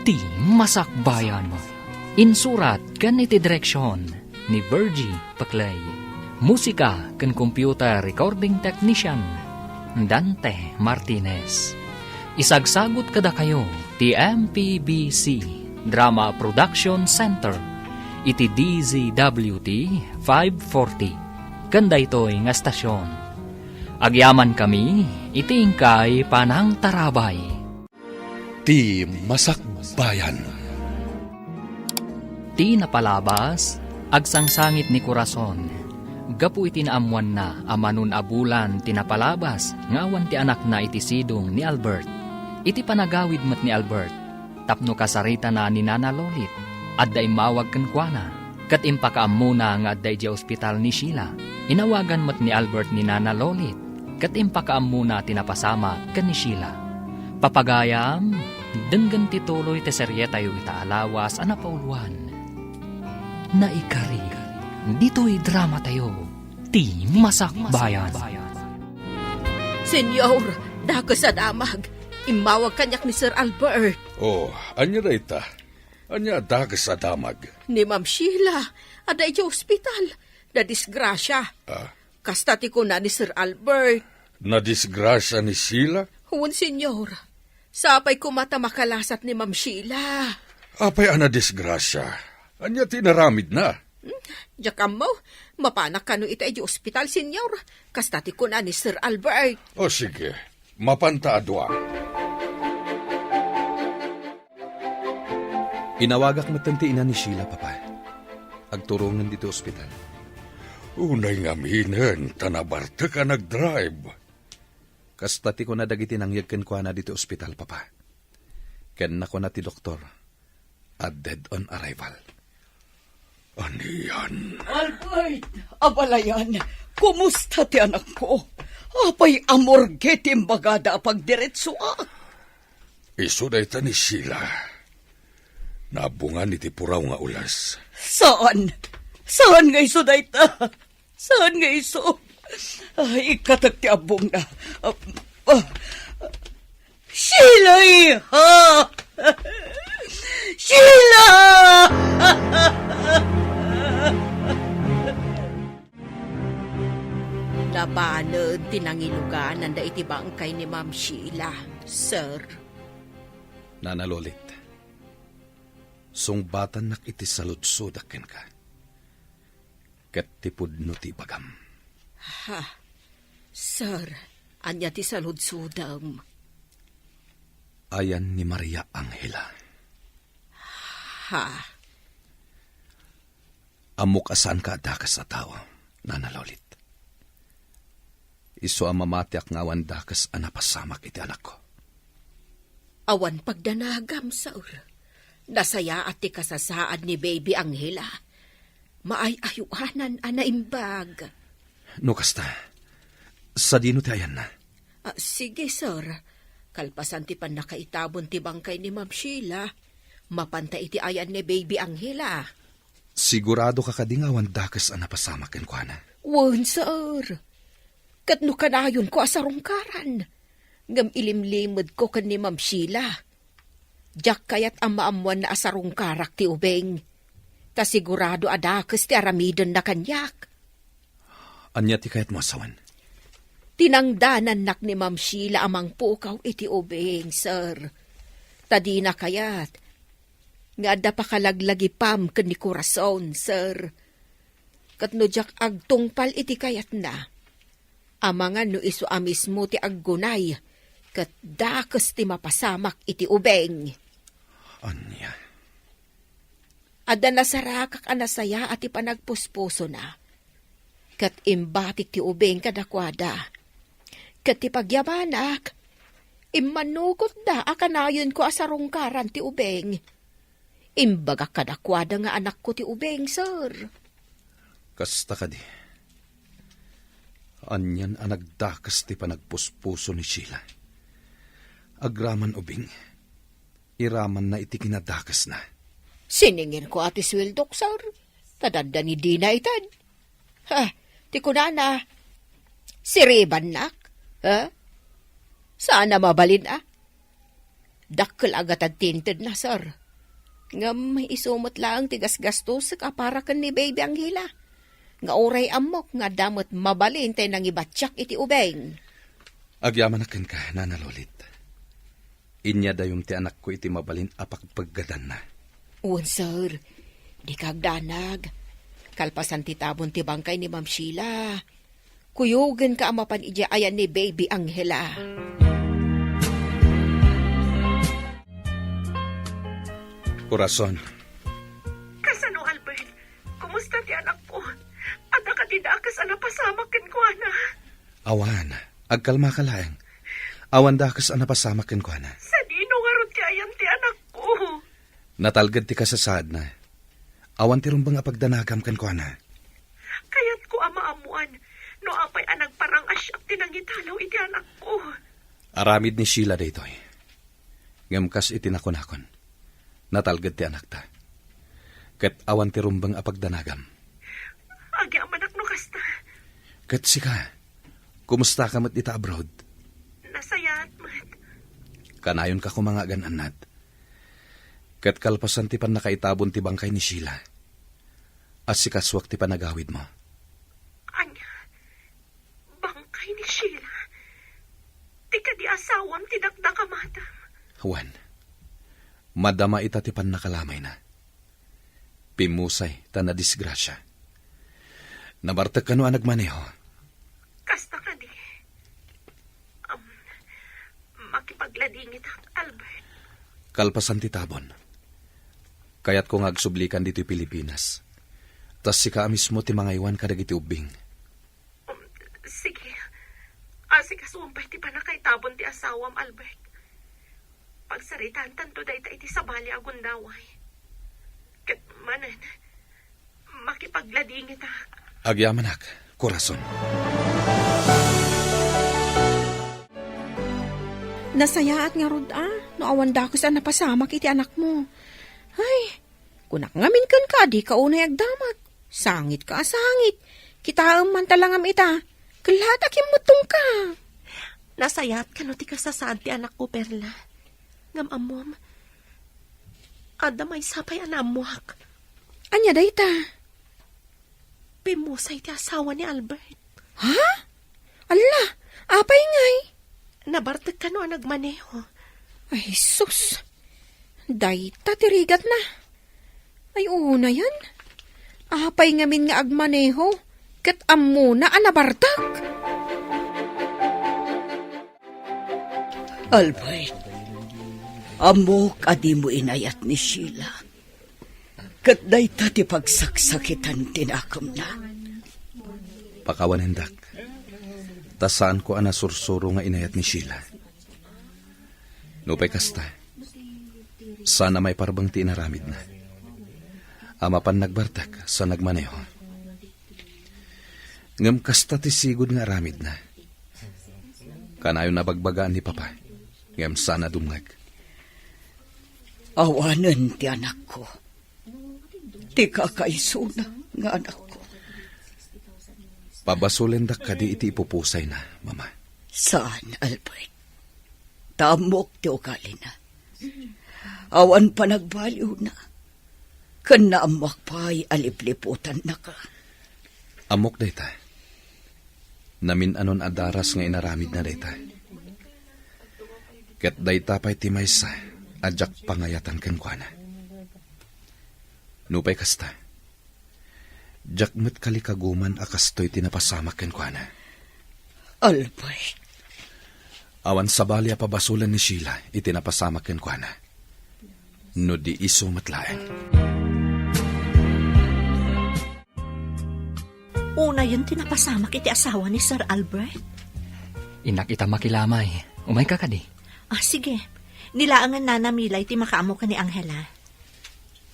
Ti Masakbayan. Insurat ken iti direksion ni Virgie Paclay. Musika ken computer recording technician, Dante Martinez. Isagsagut kadakayo ti M P B C Drama Production Center iti D Z W T five forty. Ken daytoy nga estasion, agyamankami iti inkay panangtarabay. Ti Masakbayan. Ti napalabas, agsangsangit ni Corazon. Gapu iti naammoanna a manon a bulan ti napalabas nga awan ti anakna iti sidong ni Albert. Iti panagawid met ni Albert, tapno kasaritana ni Nana Lolit, adda immawag kenkuana. Ket impakaammona nga adda idiay ospital ni Sheila. Inawagan met ni Albert ni Nana Lolit, ket impakaammona ti napasamak ken ni Sheila. Papagayam, denggen ti tuloy ti serietayo ita a lawas a napauluan, Naikari. Ditoy dramatayo, Ti Masakbayan. Senyor, dakes a damag. Immawag kaniak ni Sir Albert. Oh, ania dayta? Ania a dakes a damag? Ni Ma'am Sheila, adda idiay ospital. Nadisgrasia. Ah? Kasta ti kuna ni Sir Albert. Nadisgrasia ni Sheila? Wen, senyor. Sapay koma ta makalasat ni Ma'am Sheila. Apay a nadisgrasia? Ania ti inaramidna? Hmm, diak ammo. Mapanak kano ita idiay ospital, senyor. Kasta ti kuna ni Sir Albert. O, sige. Mapanta a dua. Inawagak metten ti ina ni Sheila, Papa. Agturongen ditoy ospital. Unay ngaminen ta nabartek a nagdrive. Kasta ti kuna dagiti nangyeg kenkuana ditoy ospital, Papa. Ken nakuna ti doktor, a dead on arrival. Anian? Albert, abalayan, kumusta ti anakko? Apay a morgue ti imbagada a pagdiretsoak? Isu dayta ni Sheila. Naabungan iti puraw nga ules. Saan? Saan nga isu dayta? Saan nga isu? Ay, ikkatek ti abbongna. Ah, ah. Sheila, iha! Sheila! Nabanen ti nangilugananda iti bangkay ni Ma'am Sheila, sir. Nana Lolit, sungbatannak iti saludsodak kenka. Ket ti pudno ti ibagam. Ha? Sir, ania ti saludsodem? Ayan ni Maria Angela. Ha? Ammok a saanka a dakes a tao, Nana Lolit. Isu a mamatiak nga awan dakes a napasamak iti anakko. Awan pagdanagam, sir. Nasayaat ti kasasaad ni Baby Angela. Maay-ayoanan a naimbag. No kasta, sadino ti ayanna? Ah, sige, sir. Kalpasan ti pannakaitabon ti bangkay ni Ma'am Sheila, mapanta iti ayan ni Baby Angela. Sigurado ka kadi nga awan dakes a napasamak kenkuana? Wen, sir. Ket no kanayonko a sarungkaran, ngem ilimlimedko ken ni Ma'am Sheila. Diak kayat a maammoanna a sarungkarak ti ubing. Ta sigurado a dakes ti aramidenna kaniak. Ania ti kayatmo a sawen? Tinangdanannak ni Ma'am Sheila a mangpukaw iti ubing, sir. Ta dina kayat nga adda pakalaglagipam ken ni Corazon, sir. Ket no diak agtungpal iti kayatna, amangan no isu a mismo ti aggunay, ket dakes ti mapasamak iti ubing. Ania? Adda nasarakak a nasayaat ti panagpuspusona, ket imbatik ti ubing kadakuada. Ket ti pagyamanak, immanukotda a kanayonko a sarungkaran ti ubing. Imbagak kadakuada nga anakko ti ubing, sir. Kasta kadi. Anian a nagdakes ti panagpuspuso ni Sheila. Agraman ubing, iramanna iti kinadakesna. Siningirko a ti sueldok, sir. Ta dadda ni dina ited. Ha, ti kunana, siribannak? Ha? Saan a mabalin, a? Dakkel a gatad ti intedna, sir. Ngem isu met laeng ti gasgastusek a para ken ni Baby Angela. Nga uray ammok nga adda met mabalin tay nangibatiak iti ubing. Agyamanak kenka, Nana Lolit. Inyadayom ti anakko iti mabalin a pagpeggadanna. Wen, sir. Dika agdanag. Kalpasan ti tabon ti bangkay ni Ma'am Sheila, kuyogenka a mapan idiay ayan ni Baby Angela. Corazon. Kasano, Albert? Kumusta ti anakko? Adda kadi dakes a napasamak kenkuana? Awan. Agkalmaka laeng. Awan dakes a napasamak kenkuana. Sadino ngarud ti ayan ti anakko? Natalged ti kasasaadna. Awan ti rumbeng a pagdanagam kenkuana. Kayatko a maammoan no apay a nagparang-asiak ti nangitalaw iti anakko. Aramid ni Sheila daytoy. Ngem kas iti nakunakon, natalged ti anakta. Ket awan ti rumbeng a pagdanagam. Agyamanak no kasta. Ket sika, kumusta ka met ita abroad? Nasayaat met. Kanayonka koma nga agan-annad. Ket kalpasan ti pannakaitabon ti bangkay ni Sheila, assikasuak ti panagawidmo. Ania? Bangkay ni Sheila? Ti kadi asawam ti dakdakamatam? Wen, madama ita ti pannakalamayna. Pimmusay ta nadisgrasia. Nabartek kano a nagmaneho? Kasta kadi. Am, makipagladingitak, Albert. Kalpasan ti tabon, kayatko nga agsublikan ditoy Pilipinas. Ta sika a mismo ti mangaywan kadagiti ubbing. Um, sige. Asikasuam pay ti pannakaitabon ti asawam, Albert. Pagsaritaantanto dayta iti sabali a gundaway. Ket manen, makipagladingitak. Agyamanak, Corazon. Nasayaat ngarud a, no awan dakes a napasamak iti anakmo. Ay, kunak ngamin kenka, dika unay agdamag. Sangit ka a sangit. Kitaem man ta langam ita. Kellaat a kimmuttongka. Nasayaat kano ti kasasaad ti anakko, Perla. Ngem ammom, adda maysa pay a naammoak. Ania dayta? Pimmusay ti asawa ni Albert. Ha? Alla, apay ngay? Nabartek kano a nagmaneho. Ay, sus. Dayta ti rigatna. Ay, unayen. Apay ngamin nga agmaneho ket ammona a nabartek? Albert, ammok a dimo inayat ni Sheila. Ket dayta ti pagsaksakitan ti nakemna. Pakawanen, Dak. Ta saanko a nasursuro nga inayat ni Sheila. Nupay kasta, saan a maiparbeng ti inaramidna. A mapan nagbartek sa nagmaneho. Ngem kasta ti sigud nga aramidna. Kanayon a bagbagaan ni Papa, Ngem saan a dumngeg. Awanen ti anakko. Ti kakaisuna nga anakko. Pabasolendak kadi iti ipupusayna, Mama? Saan, Albert. Ta ammok ti ugalina. Awan panagbaliwna. Ken naammoak pay a lipliputannaka. Ammok dayta. Namin-anon a daras nga inaramidna dayta. Ket dayta pay ti maysa a diak pangayatan kenkuana. Nupay kasta, diak met kalikaguman a kastoy ti napasamak kenkuana. Albert. Awan sabali a pabasolen ni Sheila iti napasamak kenkuana. No di isu met laeng. Unayen ti napasamak iti asawa ni Sir Albert? Innak ita makilamay. Umayka kadi? Ah, sige. Ni laengen Nana Milay ti makaammo ken ni Angela.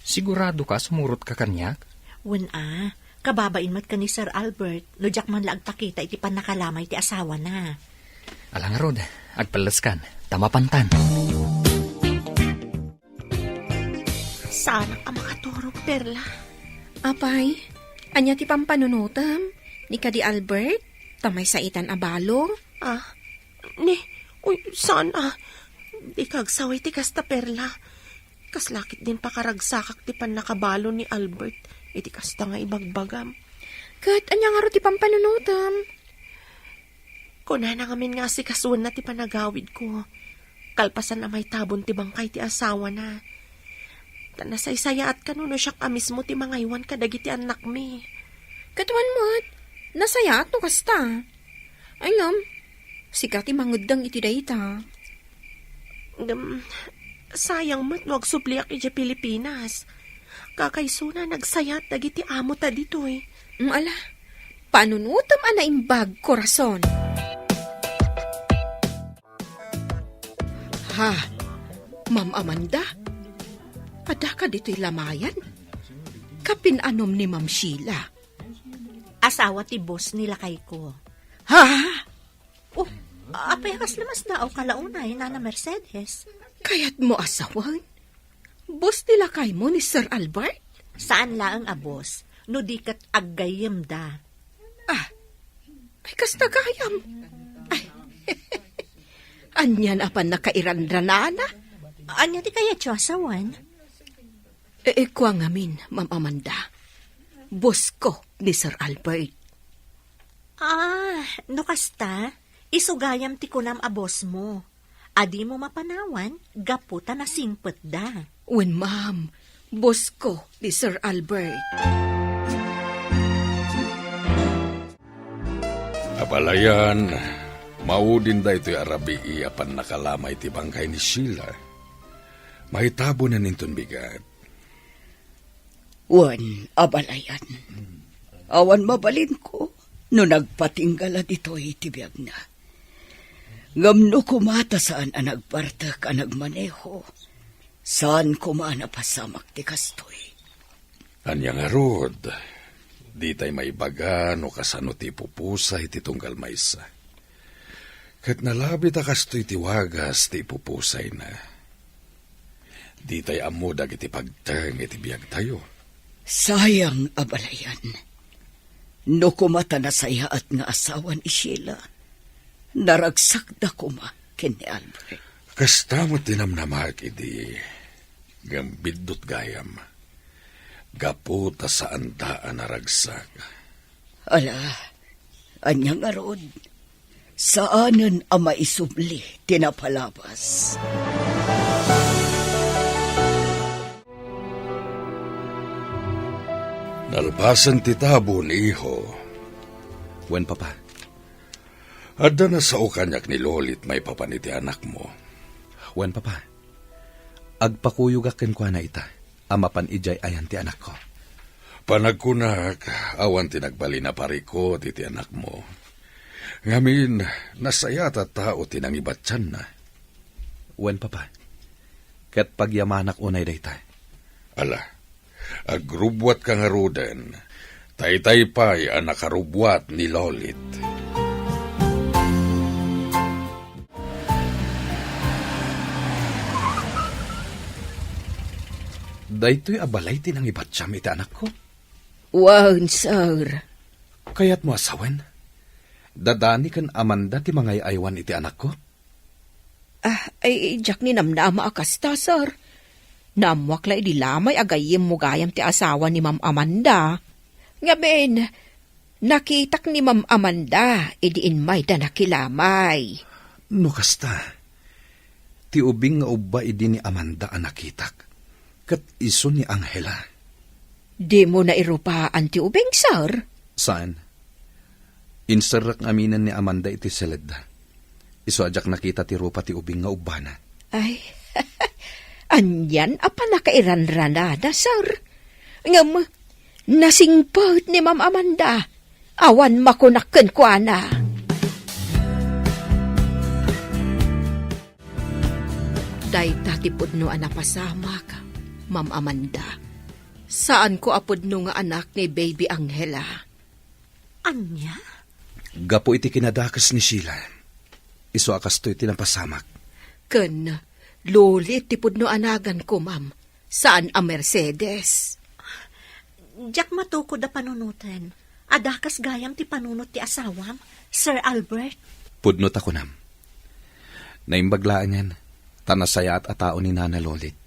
Sigurado ka a sumurot ka kaniak? Wen a, kababain met ken ni Sir Albert, no diak man la agpakita iti pannakalamay ti asawana. Ala ngarud, agpelleskan, ta mapantan. Saanak a makaturog, Perla. Apay, ania ti pampanunotem? Ni kadi Albert? Ta maysa itan a balo? Ah, ni, uy, saan a. Dika agsaway ti kasta, Perla. Kasla ketdin pakaragsakak ti pannakabalo ni Albert iti kasta nga ibagbagam. Ket ania ngarud ti pampanunotem? Kunana ngamin nga asikasuenna ti panagawidko, kalpasan a maitabon ti bangkay ti asawana. Ta nasaysayaat kano no siak a mismo ti mangaywan kadagiti annakmi. Ket wen met, nasayaat no kasta. Ay ngem, sika ti mangeddeng iti dayta. Ngem, sayang met no agsubliak idiay Pilipinas. Kakaisuna, nagsayaat dagiti amota ditoy. Mm, ala, panunotem a naimbag, korason. Ha, Ma'am Amanda? Adda ka ditoy lamayan? Kapin-anom ni Ma'am Sheila? Asawa ti boss ni lakayko. Ha? Oh, apay a kasla masdaawka la unay, Nana Mercedes? Kayatmo a sawen? Boss ti lakaymo ni Sir Albert? Saan laeng a boss, no di ket aggayyemda. Ah, ay, kasta gayam. Ay, ania a pannakairanranana? Ania ti kayatyo a sawen? E, e, kua ngamin, Ma'am Amanda. Boss ko ni Sir Albert. Ah, no kasta, isu gayam ti kunam a boss mo. A dimo mapanawan gapu ta nasingpetda. Wen, ma'am, boss ko ni Sir Albert. Abalayan, maudin daytoy a rabii a pannakalamay ti bangkay ni Sheila. Maitabonen inton bigat. Wen, abalayan. Awan mabalinko no nagpatinggala ditoy ti biagna. Ngem no koma ta saan a nagbartek a nagmaneho, saan koma a napasamak ti kastoy. Ania ngarud, ditay maibaga no kasano ti ipupusay ti tunggal maysa. Ket nalabit a kastoy ti wagas ti ipupusayna. Ditay ammo dagiti pagteng iti biagtayo. Sayang, abalayan. No koma ta nasayaat nga asawa ni Sheila, naragsakda koma ken ni Albert. Kasta met ti namnamak idi, ngem biddut gayam. Gapu ta saanda a naragsak. Ala, ania ngarud? Saanen a maisubli ti napalabas. Nalpasen ti tabon, iho. Wen, Papa. Adda nasao kaniak ni Lolit maipapan iti anakmo. Wen, Papa. Agpakuyogak kenkuana ita a mapan idiay ayan ti anakko. Panagkunak, awan ti nagbalin a parikut iti anakmo. Ngamin, nasayaat a tao ti nangibatianna. Wen, Papa. Ket pagyamanak unay dayta. Ala, agrubbuatka ngaruden. Taytay pay a nakarubbuat ni Lolit. Daytoy a balay ti nangibatiam iti anakko? Wen, sir. Kayatmo a sawen? Da Dani ken Amanda ti mangay-aywan iti anakko? Ah, ay, diak ninamnama a kasta, sir. Naammoak la idi lamay a gayyemmo gayam ti asawa ni Ma'am Amanda. Ngamin, nakitak ni Ma'am Amanda idi immayda nakilamay. No kasta, ti ubing nga ubba idi ni Amanda a nakitak, ket isu ni Angela. Dimo nairupaan ti ubing, sir? Saan? Inserrek ngaminen ni Amanda iti seledda. Isu a diak nakita ti rupa ti ubing nga ubbana. Ay, anian a pannakairanranada, sir. Ngem, nasingpet ni Ma'am Amanda. Awan makunak kenkuana. Dayta ti pudno a napasamak, Ma'am Amanda. Saanko a pudno nga anak ni Baby Angela. Ania? Gapu iti kinadakes ni Sheila. Isu a kastoy ti napasamak. Ken Lolit ti pudno a naganko, ma'am. Saan a Mercedes. Diak matukod a panunoten. A dakes gayam ti panunot ti asawam, Sir Albert. Pudno ta kunam. Naimbag laengen, ta nasayaat a tao ni Nana Lolit.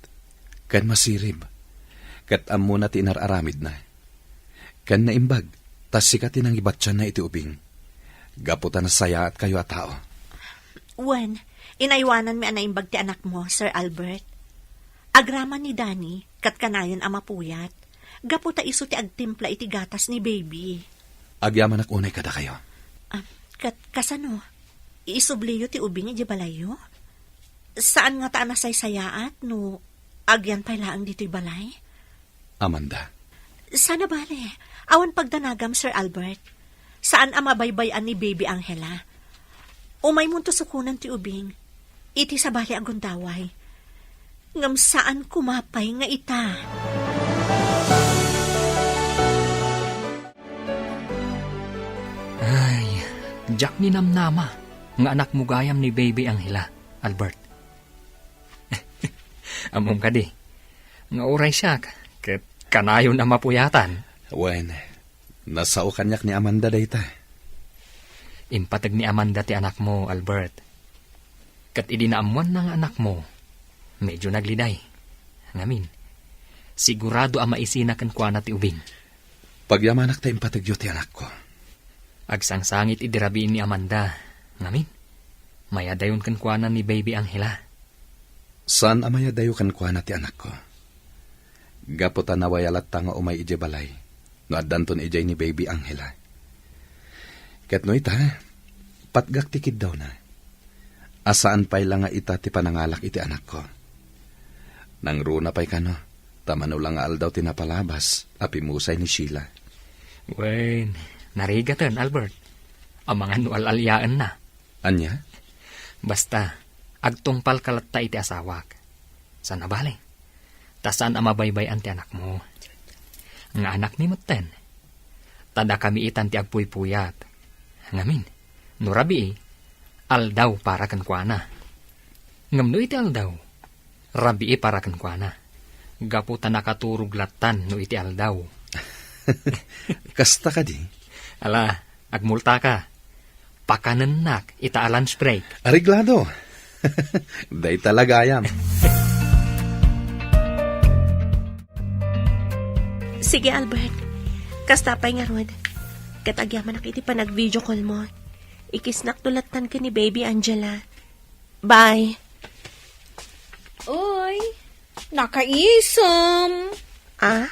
Ken masirib. Ket ammona ti inar-aramidna. Ken naimbag, ta sika ti nangibatianna iti ubing. Gapu ta nasayaatkayo a tao. Wen, inaywananmi a naimbag ti anakmo, Sir Albert. Agraman ni Danny, ket kanayon a mapuyat. Gapu ta isu ti agtimpla iti gatas ni Baby. Agyamanak unay kadakayo. Ah, ket kasano? Isubliyo ti ubing idiay balayyo? Saan ngata a nasaysayaat no agyan pay laeng ditoy balay? Amanda. Saan a bale, awan pagdanagam, Sir Albert. Saan a mabaybay-an ni Baby Angela. Umaymonto sukonen ti ubing iti sabali a gundaway. Ngem saan koma pay nga ita. Ay, diak ninamnama nga anakmo gayam ni Baby Angela, Albert. Ammom kadi, nga uray siak, ket kanayon a mapuyatan. Wen, nasao kaniak ni Amanda dayta. Impateg ni Amanda ti anakmo, Albert. Ket idi naammoanna nga anakmo, medyo nagliday. Ngamin, sigurado a maisina kenkuana ti ubing. Pagyamanak ta impategyo ti anakko. Agsangsangit idi rabii ni Amanda. Ngamin, mayadayon kenkuana ni Baby Angela. Saan a mayadayo kenkuana ti anakko. Gapu ta nawaya latta nga umay idiay balay no addanton idiay ni Baby Angela. Ket no ita, patgak ti kiddawna. A saan pay la nga ita ti panangalak iti anakko. Nangruna pay kano, ta mano la nga aldaw ti napalabas a pimmusay ni Sheila. Wen, narigaten, Albert. Amangan no al-aliaenna. Ania? Basta, agtungpalka latta iti asawak. Saan a bale, ta saan a mabaybay-an ti anakmo. Nga anakmi metten, ta dakami itan ti agpuypuyat. Ngamin, no rabii, aldaw para kenkuana. Ngem no iti aldaw, rabii para kenkuana. Gapu ta nakaturog lattan no iti aldaw. Kasta kadi? Ala, agmultaka. Pakanennak ita a lunch break. Areglado. Dayta la gayam. Sige, Albert. Kasta pay ngarud. Ket agyamanak iti panag-video call mo. Ikisnak to lattan ken ni Baby Angela. Bye. Uy, nakaisem. Ah?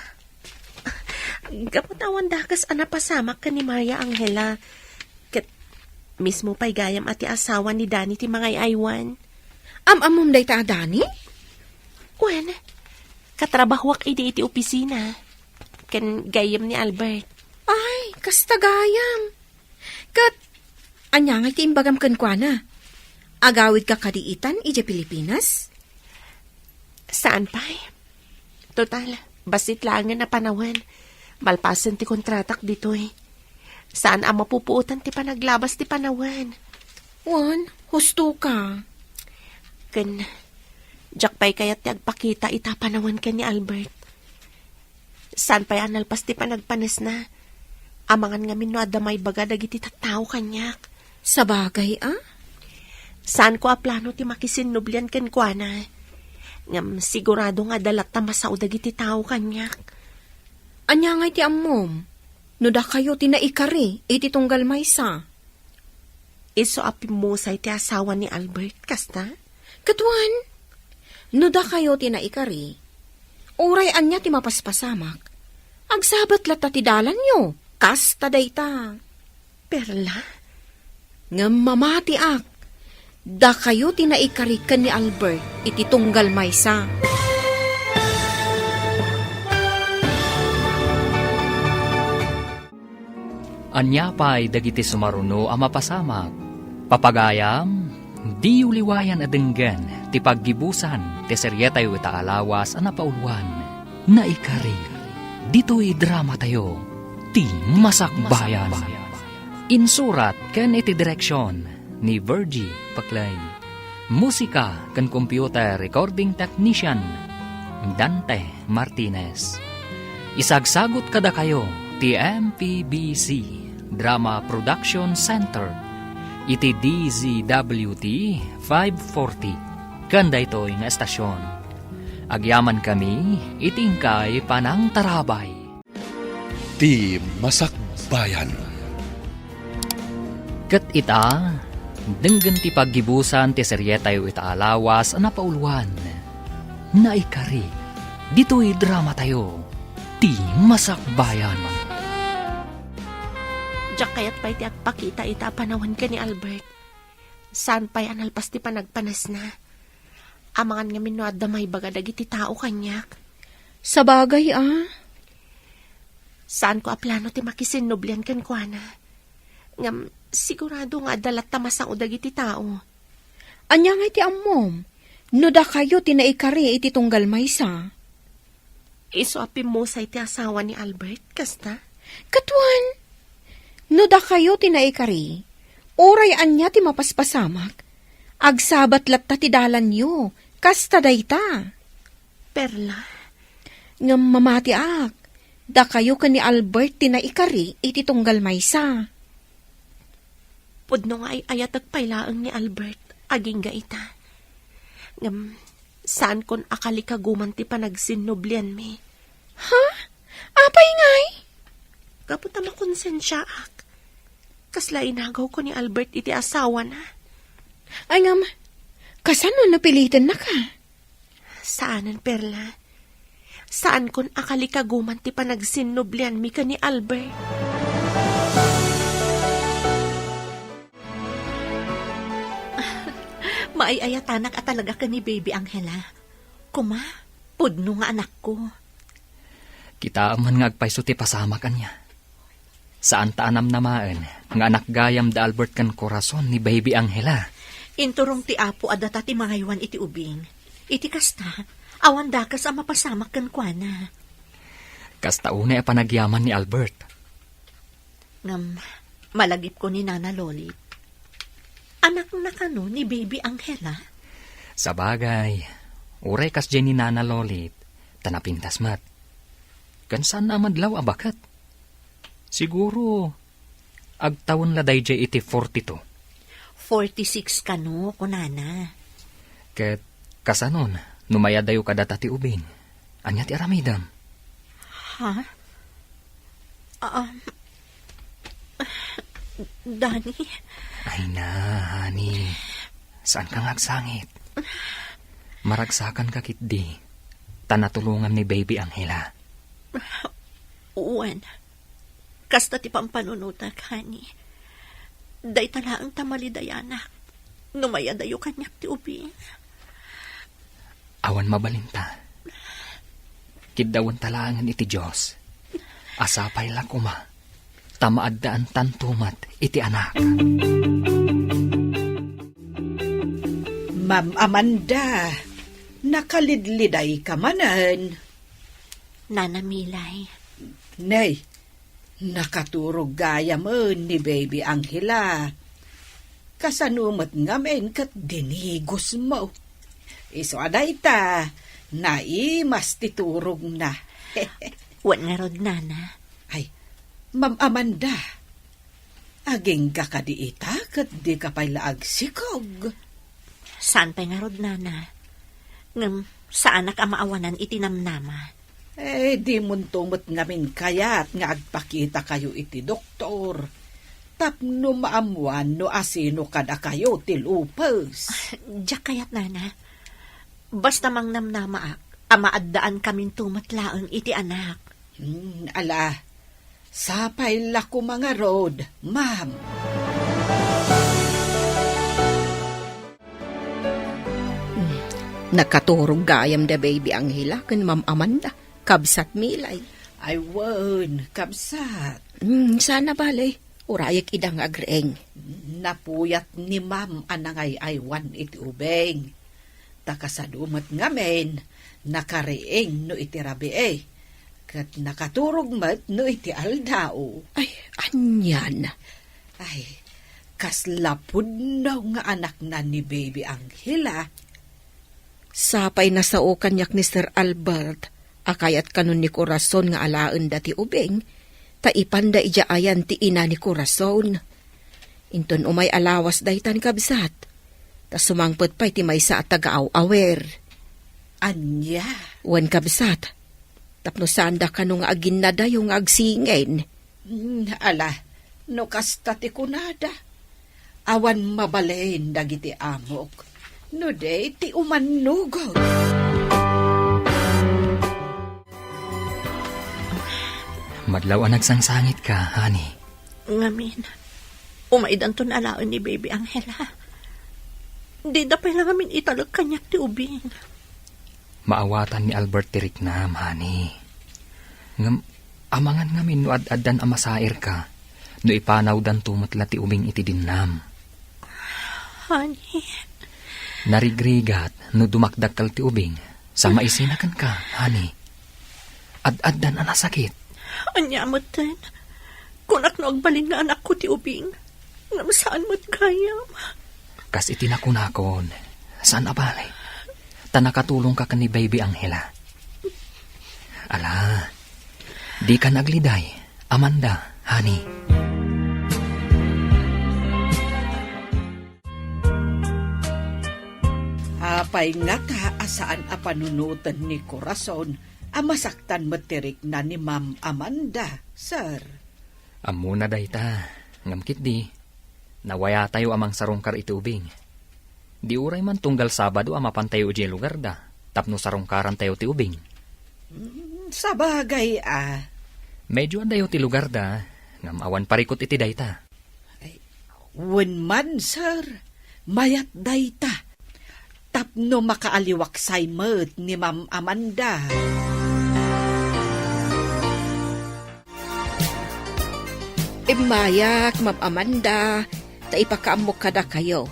Gapu ta awan dakes a napasamak ken ni Maria Angela. Ket mismo pay gayam a ti asawa ni Danny ti mangay-aywan. Am-ammom dayta a Danny? Wen, katrabahoak idi iti opisina. Ken gayyem ni Albert. Ay, kasta gayam. Ket, ania ngay ti imbagam kenkuana? Agawidka kadi itan idiay Pilipinas? Saan pay. Total, bassit laengen a panawen. Malpasen ti kontratak ditoy. Saan a mapupuotan ti panaglabas ti panawen. Wen, husto ka. Ken, Diak pay kayat ti agpakita ita a panawen ken ni Albert. Saan pay a nalpas ti panagpanesna. Amangan ngamin no adda maibaga dagiti tattao kaniak. Sabagay, a? Saanko a plano ti makisinnublian kenkuana. Ngem sigurado nga adda latta masao dagiti tao kaniak. Ania ngay ti ammom? No dakayo ti naikari iti tunggal maysa? Isu a pimmusay ti asawa ni Albert, kasta? Ket wen, no dakayo ti naikari, uray ania ti mapaspasamak, agsabat latta ti dalanyo, kasta dayta. Perla? Ngem mamatiak, dakayo ti naikari ken ni Albert iti tunggal maysa. Ania pay dagiti sumaruno a mapasamak? Papagayam, diyo liwayan a denggen ti paggibusan ti serietayo ita a lawas a napauluan, Naikari. Ditoy dramatayo, Ti Masakbayan. Insurat ken iti direksion ni Virgie Paclay. Musika ken computer recording technician, Dante Martinez. Isagsagut kadakayo ti M P B C Drama Production Center iti D Z W T five forty ken daytoy nga estasion. Agyamankami iti inkay panangtarabay. Ti Masakbayan. Ket ita, denggen ti paggibusan ti serietayo ita a lawas a napauluan, Naikari. Ditoy dramatayo, Ti Masakbayan. Diak kayat pay ti agpakita ita a panawen ken ni Albert. Saan pay a nalpas ti panagpanesna. Amangan ngamin no adda maibaga dagiti tao kaniak. Sabagay, a? Saanko a plano ti makisinnublian kenkuana. Ngem sigurado nga adda latta masao dagiti tao. Ania ngay ti ammom? No dakayo ti naikari iti tunggal maysa? Isu a pimmusay ti asawa ni Albert, kasta? Ket wen, no dakayo ti naikari, uray ania ti mapaspasamak, agsabat latta ti dalanyo, kasta dayta. Perla? Ngem mamatiak, dakayo ken ni Albert ti naikari iti tunggal maysa. Pudno nga ay-ayatek pay laeng ni Albert, agingga ita. Ngem, saankon a kalikaguman ti panagsinnublianmi. Ha? Apay ngay? Gapu ta makonsensiaak. Kasla inagawko ni Albert iti asawana. Ay ngem, kasano no pilitennaka? Saanen, Perla. Saankon a kalikaguman ti panagsinnublianmi ken ni Albert. Maay-ayatanak a talaga ken ni Baby Angela. Koma, pudno nga anakko. Kitaem man nga agpayso ti pasamak, ania. Saan ta a namnamaen nga anak gayam da Albert ken Corazon ni Baby Angela. Inturong ti Apo a data ti mangaywan iti ubing. Iti kasta, awan dakes a mapasamak kenkuana. Kasta unay a panagyaman ni Albert. Ngem, malagipko ni Nana Lolit. Anakna kano ni Baby Angela? Sabagay, uray kasdiay ni Nana Lolit, ta napintas met. Ken saan a madlaw a baket. Siguro, agtawen la daydiay iti forty-two. Forty-six kano, kunana. Ket kasanon, no mayadayo kadata ti ubing, ania ti aramidem? Ha? Um, Dani? Ay na, honey. Saanka nga agsangit? Maragsakanka ketdi, ta natulongam ni Baby Angela. Wen, kasta ti pampanunotak, honey. Dayta laeng ta malidayanak no mayadayo kaniak ti ubing. Awan mabalinta. Kiddawenta laengen iti Dios. Sapay la koma ta maaddaantanto met iti anak. Ma'am Amanda, nakalidlidayka manen. Nana Milay. Nay, nakaturog gayamen ni Baby Angela. Kasano met ngamin ket dinigosmo? Isu a dayta, naimas ti turogna. Wen ngarud, Nana. Ay, Ma'am Amanda, agingga kadi ita ket dika pay la agsikog? Saan pay ngarud, Nana. Ngem saanak a maawanan iti namnama. Eh, dimonto met ngamin kayat nga agpakitakayo iti doktor tapno maammoan no asino kadakayo ti lupus. Diak kayat, Nana. Basta mangnamnamaak a maaddaankaminto met laeng iti anak. Hmm, ala, sapay la koma ngarud, ma'am. Hmm, nakaturog gayam da Baby Angela ken Ma'am Amanda, kabsat Milay. Ay wen, kabsat. Hmm, saan a bale, urayek ida nga agriing. Napuyat ni Ma'am a nangay-aywan iti ubing. Ta kasano met ngamin, nakariing no iti rabii, ket nakaturog met no iti aldaw. Ay, anian? Ay, kasla pudno nga anakna ni Baby Angela. Sapay nasao kaniak ni Sir Albert a kayat kanon ni Corazon nga alaenda ti ubing, ta ipanda idiay ayan ti ina ni Corazon. Inton umay a lawas daytan, kabsat, ta sumangpet pay ti maysa a tagaaw-awer. Ania? Wen, kabsat, tapno saanda kano nga aginnadayo nga agsingin. Hmm, ala, no kasta ti kunada, awan mabalin dagiti amok no di ti umannugod. Madlaw a nagsangsangitka, honey. Ngamin, umaydanton alaen ni Baby Angela. Dida pay la ngamin italek kaniak ti ubing. Maawatan ni Albert ti riknam, honey. Ngem, amangan ngamin no ad-addan a masairka, no ipanawdanto met la ti ubing iti dinnam. Honey. Narigrigat no dumakdakkel ti ubing, sa maisina kenka, honey. Ad-addan a nasakit. Ania metten? Kunak no agbalin nga anakko ti ubing. Ngem saan met gayam. Kas iti nakunakon, saan a bale. Ta nakatulongka ken ni Baby Angela. Ala, dika agliday, Amanda, honey. Apay ngata a saan a panunoten ni Corazon a masaktan met ti rikna ni Ma'am Amanda, sir? Ammona dayta, ngem ketdi, nawayatayo a mangsarungkar iti ubing. Di uray man tunggal Sabado a mapantayo idiay lugarda tapno sarungkarantayo ti ubing. Mm, sabagay a. Medyo adayo ti lugarda, ngem awan parikut iti dayta. Ay, wen man, sir. Mayat dayta. Tapno makaaliwaksay met ni Ma'am Amanda. Immayak, Ma'am Amanda, ta ipakaammok kadakayo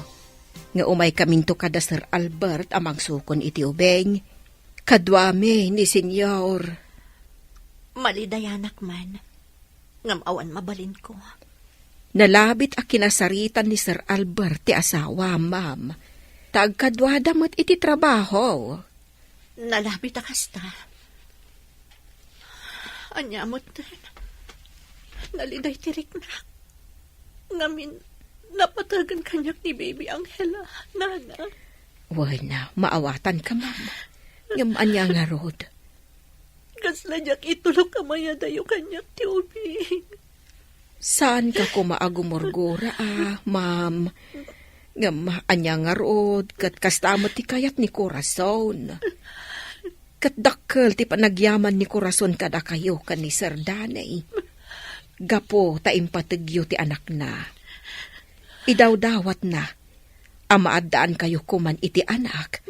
nga umaykaminto kada Sir Albert a mangsukon iti ubing. Kaduami ni Senyor. Malidayanak man, ngem awan mabalinko. Nalabit a kinasaritan ni Sir Albert ti asawa, ma'am. Ta agkaduada met iti trabaho. Nalabit a kasta. Ania metten? Naliday ti riknak. Ngamin, napategen kaniak ni Baby Angela, nana. Wen, maawatanka, ma'am. Ngem ania ngarud? Kasla diak itulok a mayadayo kaniak ti ubing. Saanka koma a gumurgura, a, ma'am. Ngem ania ngarud, ket kasta met ti kayat ni Corazon. Ket dakkel ti panagyaman ni Corazon kadakayo ken ni Sir Danny. Gapu ta impategyo ti anakna. Idawdawatna a maaddaankayo koman iti anak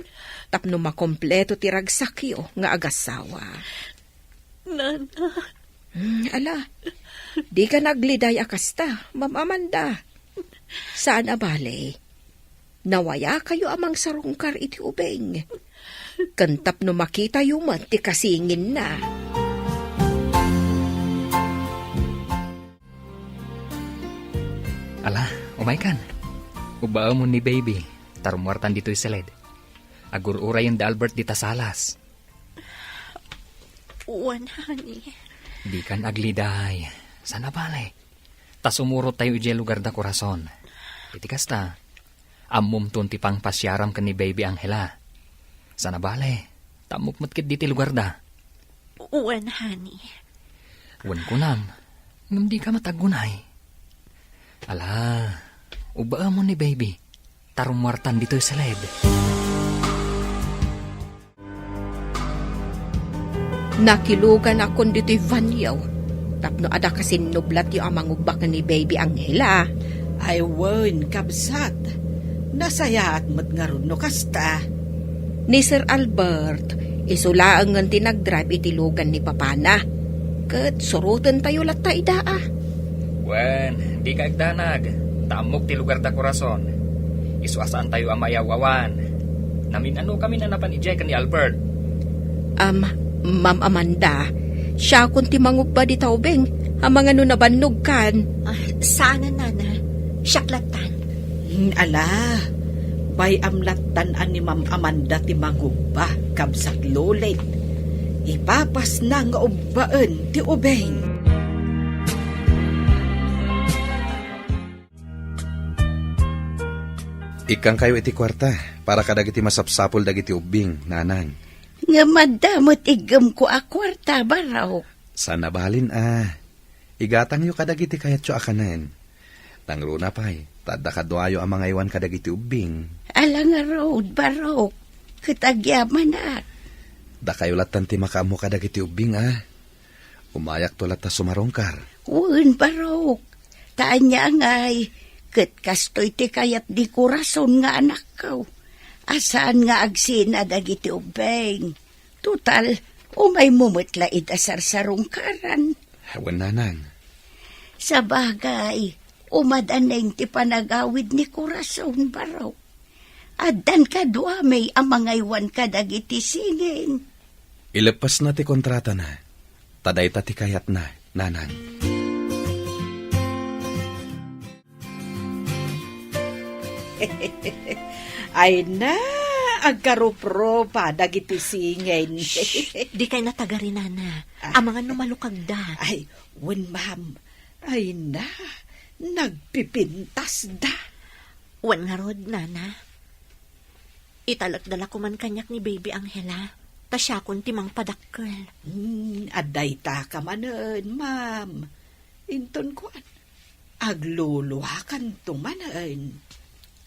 tapno makompleto ti ragsakyo nga agasawa. Nana. Hmm, ala, dika agliday a kasta, Ma'am Amanda. Saan a bale. Nawayakayo a mangsarungkar iti ubing. Ken tapno makitayo met ti kasinginna. Ala, umaykan. Ubbaemon ni Baby, ta rummuartan ditoy siled. Agur-urayen da Albert dita salas. Wen, honey. Dikan agliday. Saan a bale. Ta sumurot tayo idiay lugar da Corazon. Iti kasta, ammom ton ti pangpasiaram ken ni Baby Angela. Saan a bale, ta ammok met ketdi ti lugar da. Wen, honey. Wen kunam, ngem dika met aggunay. Ala, ubbaemon ni Baby. Ta rummuartan ditoy siled. Nakiluganakon ditoy banio tapno adda kasinnublatyo a mangubba ken ni Baby Angela. Ay wen, kabsat. Nasayaat met ngarud no kasta. Ni Sir Albert, isu laengen ti nagdrive iti lugan ni papana. Ket surotentayo latta ida a. Wen, dika agdanag, ta ammok ti lugar da Corazon. Isu a saantayo a mayaw-awan. Namin-anokamin a napan idiay ken ni Albert. Am, Ma'am Amanda, siakon ti mangubba dita ubing, amangan no nabannogkan. Ah, saanen, Nana. Siak lattan. Hmm, ala, bay-am lattan a ni Ma'am Amanda ti mangubba, kabsat Lolet. Ipapasna nga ubbaen ti ubing. Ikkankayo iti kuarta para kadagiti masapsapul dagiti ubbing, nanang. Ngem adda met iggemko a kuarta, Barok. Saan a balin a. Igatangyo kadagiti kayatyo a kanen. Nangruna pay, ta adda kaduayo a mangaywan kadagiti ubbing. Ala ngarud, Barok, ket agyamanak. Dakayo lattan ti makaammo kadagiti ubbing a. Umayakto latta sumarungkar. Wen, Barok. Ta ania ngay, ket kastoy ti kayat di Corazon nga anakko. A saan nga agsina dagiti ubbing. Total, umaymo met la ida sarsarungkaran. Wen, nanang. Sabagay, umadaneng ti panagawid ni Corazon, Barok. Addan kaduami a mangaywan kadagiti singin. Ileppesna ti kontratana, ta dayta ti kayatna, nanang. Ay na, agkarupropa dagiti singin. Shh! Dikay natagari, Nana. Ah. Amangan no malukagda. Ay, wen, ma'am. Ay na, nagpipintasda. Wen ngarud, Nana. Italekda la koman kaniak ni Baby Angela, ta siakon ti mangpadakkel. Hmm, adda itaka manen, ma'am. Inton kuan, agluluakanto manen.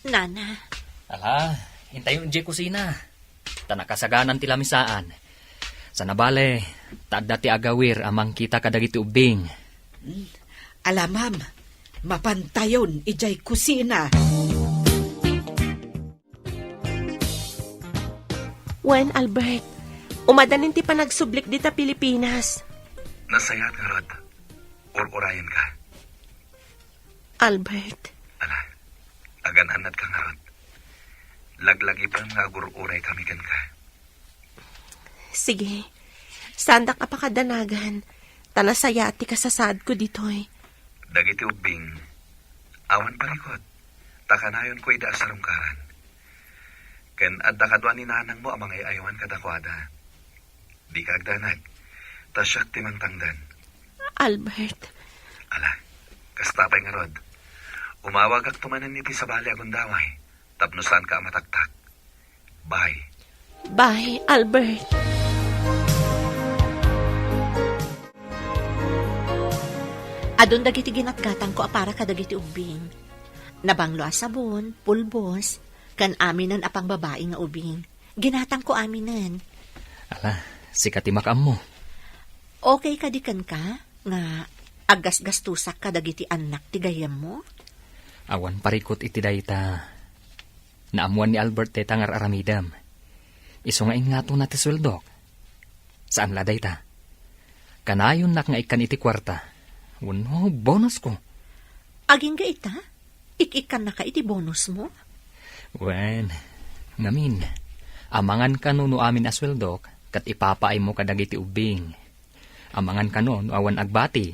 Nana. Ala, intayon idiay kusina. Ta nakasaganan ti lamisaan. Saan a bale, ta adda ti agawir a mangkita kadagiti ubbing. Hmm. Ala, ma'am, mapantayon idiay kusina. Wen, Albert, umadanin ti panagsublik dita Pilipinas. Nasayaat ngarud. Ur-urayenka. Albert. Ala, agan-annadka ngarud. Laglagipem nga agur-uray kami kenka. Sige. Saandak a pakadanagan, ta nasayaat ti kasasaadko ditoy. Dagiti ubbing, awan parikut, ta kanayonko ida a sarungkaran. Ken adda kadua ni nanangmo a mangay-aywan kadakuada. Dika agdanag, ta siak ti mangtangdan. Albert. Ala, kasta pay ngarud. Umawagakto manen iti sabali a gundaway, tapno saanka a mataktak. Bye. Bye, Albert. Adun dagiti ginatgatangko a para kadagiti ubbing. Nabanglo a sabon, pulbos, ken aminen a pangbabai nga ubing. Ginatangko aminen. Ala, sika ti makaammo. Okay kadi kenka nga aggasgastusak kadagiti annak ti gayyemmo? Awan parikut iti dayta. Naammuan ni Albert dayta nga ar-aramidem. Isu nga ingatona ti sueldok. Saan la dayta. Kanayonnak nga ikkan iti kuarta. Wenno, bonosko. Agingga ita? Ik-ikkannaka iti bonusmo? Wen, ngamin, amangan kano no amin a sueldok, ket ipapaaymo kadagiti ubbing. Amangan kano no awan agbati.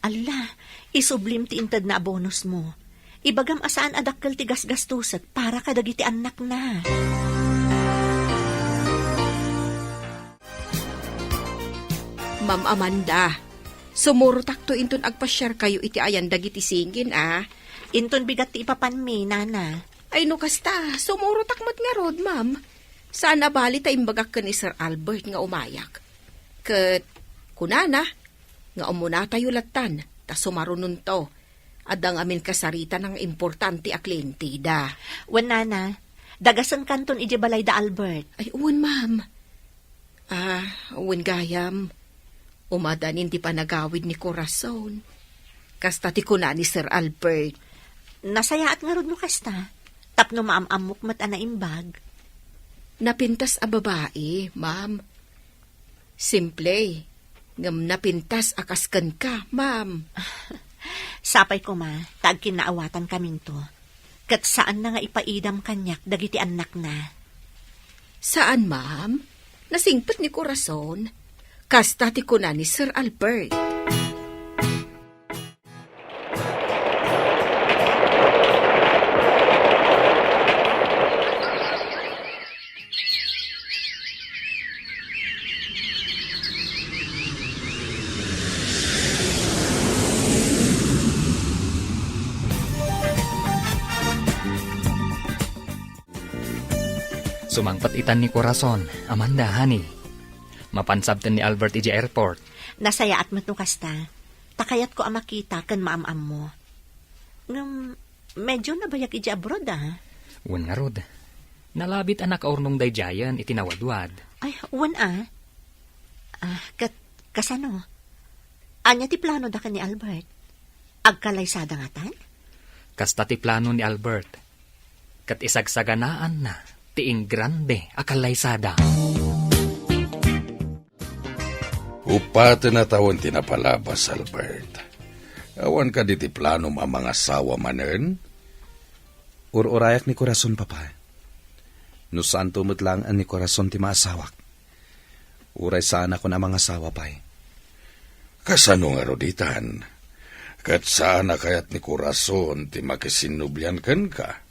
Alla, isublim ti intedna a bonusmo. Ibagam a saan a dakkel ti gasgastusek para kadagiti annakna. Ma'am Amanda, sumurotakto inton agpasiarkayo iti ayan dagiti singin, a? Inton bigat ti ipapanmi, Nana. Ay, no kasta, sumurotak met ngarud, ma'am. Saan a bali ta imbagak ken ni Sir Albert nga umayak. Ket kunana nga umunatayo lattan, ta sumarunonto. Adda ngamin kasarita nga importante a klienteda. Wen, Nana, dagasenkanton idiay balay da Albert. Ay, wen, ma'am. Ah, wen gayam, umadanin ti panagawid ni Corazon. Kasta ti kuna ni Sir Albert. Nasayaat ngarud no kasta, tapno maam-ammok met a naimbag. Napintas a babai, ma'am. Simple, ngem napintas a kas kenka, ma'am. Sapay koma, ta agkinnaawatan kaminto. Ket saanna nga ipaidam kaniak dagiti annakna. Saan, ma'am? Nasingpet ni Corazon. Kasta ti kuna ni Sir Albert. Sumangpet itan ni Corazon, Amanda, honey. Mapan sabten ni Albert idiay airport. Nasayaat met no kasta. Ta kayatko a makita ken maam-ammo. Ngem, medio nabayag idiay abroad, a? Wen ngarud. Nalabit a nakaurnong daydiayen iti nawadwad. Ay, wen, a. Ah, ket kasano? Ania ti planoda ken ni Albert? Agkallaysada ngatan? Kasta ti plano ni Albert. Ket isagsaganaanna ti ingrande a kallaysada. Uppaten a tawen ti napalabas, Albert. Awan kadi ti planom a mangasawa manen? Ur-urayak ni Corazon, Papa. No saanto met laeng ni Corazon ti maasawak, uray saanakon a mangasawa pay. Kasano ngarud itan? Ket saan a kayat ni Corazon ti makisinnublian kenka?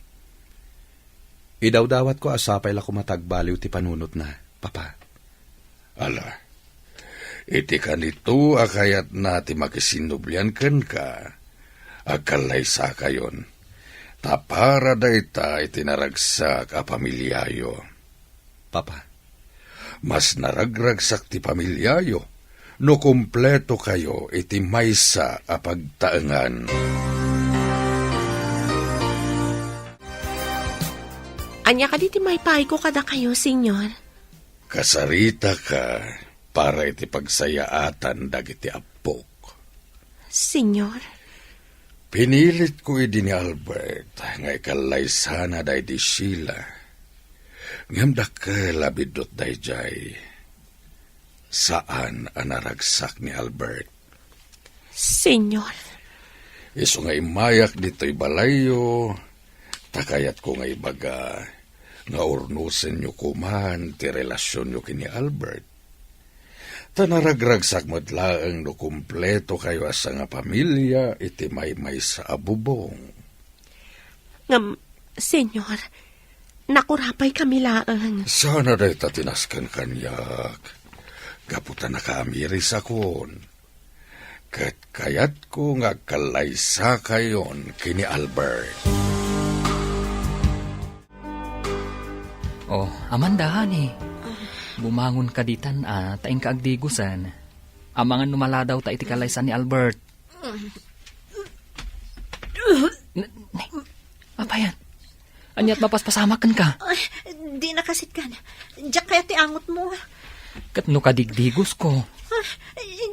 Idawdawatko a sapay la koma ta agbaliw ti panunotna, Papa. Ala, iti kanito a kayatna ti makisinnublian kenka, agkallaysakayon, ta para dayta iti naragsak a pamiliayo. Papa. Mas naragragsak ti pamiliayo no kumpleto kayo iti maysa a pagtaengan. Ania kadi ti maipaayko kadakayo, Senyor? Kasaritaka para iti pagsayaatan dagiti appok. Senyor? Pinilitko idi ni Albert nga ikallaysana daydi Sheila. Ngem dakkel a biddut daydiay. Saan a naragsak ni Albert. Senyor. Isu nga immayak ditoy balayyo, ta kayatko nga ibaga nga urnosenyo koman ti relasionyo ken ni Albert. Ta naragragsak met laeng no kumpleto kayo a sangapamilia iti maymaysa a bubong. Ngem, Senyor, nakurapay kami laeng. Saan a dayta ti nasken kaniak? Gapu ta nakaamirisakon. Ket kayatko nga agkallaysakayon ken ni Albert. Oh, Amanda, honey. Ah. Bumangon ka ditan, a, ta inka agdigosen. Amangan no maladaw ta iti kalaysa ni Albert. N-, n-, apay aya? Ania't mapaspasamak kenka? Ay, dina kasitgan. Diak kayat ti angotmo. Ket no kadigdigosko? Ah,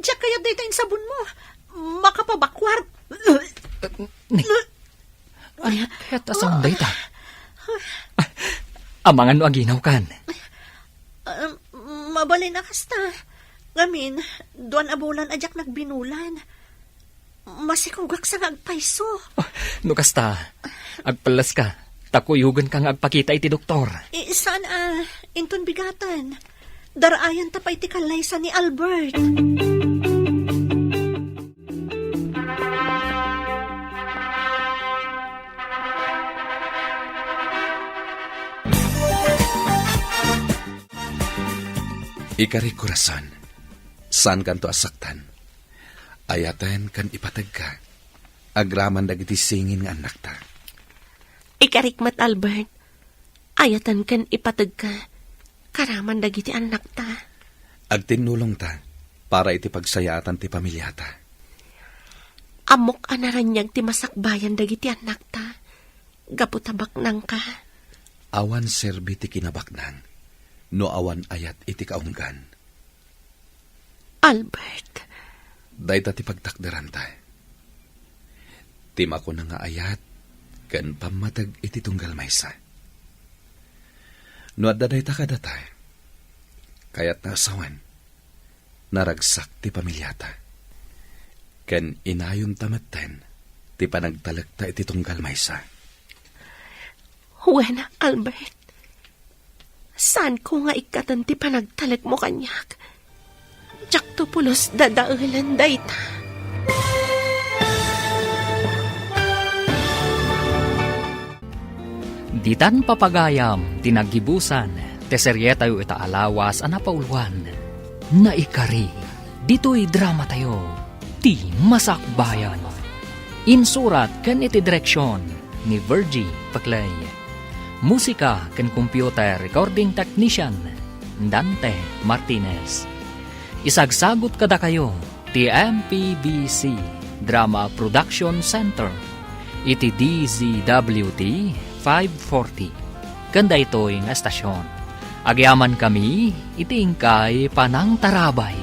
diak kayat dayta insabonmo. Makapabakwar. Ni, ania't kayat a saom dayta? Ah, amangan no aginawkan. Ah, mabalin a kasta. Ngamin, duan a bulan a diak nagbinulan. Masikogak sa nga agpayso. Ah, no kasta, agpelleska, ta kuyogenka nga agpakita iti doktor. Eh, saan a, inton bigaten. Daraayanta pay ti kallaysa ni Albert. Ikari, Corazon, Saankanto a saktan. Ayaten ken ipategka agraman dagiti singin nga annakta. Ikarik met, Albert. Ayaten ken ipategka agraman dagiti annakta. Agtinnulongta para iti pagsayaatan ti pamiliata. Ammok a naraniag ti masakbayan dagiti annakta gapu ta baknangka. Awan serbi ti kinabaknang no awan ayat iti kaunggan. Albert. Dayta ti pagtakderanta. Ti makuna nga ayat ken pammateg iti tunggal maysa. No adda dayta kadata, kayatna a sawen, naragsak ti pamiliata. Ken inayonta metten ti panagtalekta iti tunggal maysa. Wen, Albert. Saanko nga ikkaten ti panagtalekmo kaniak. Diakto pulos dadaelen dayta. Ditan papagayam ti naggibusan ti serietayo ita a lawas a napauluan, Naikari. Ditoy dramatayo, Ti Masakbayan. Insurat ken iti direksion ni Virgie Paclay. Musika ken computer recording technician, Dante Martinez. Isagsagut kadakayo ti M P B C Drama Production Center iti D Z W T five forty. Ken daytoy nga estasion, agyamankami iti inkay panangtarabay.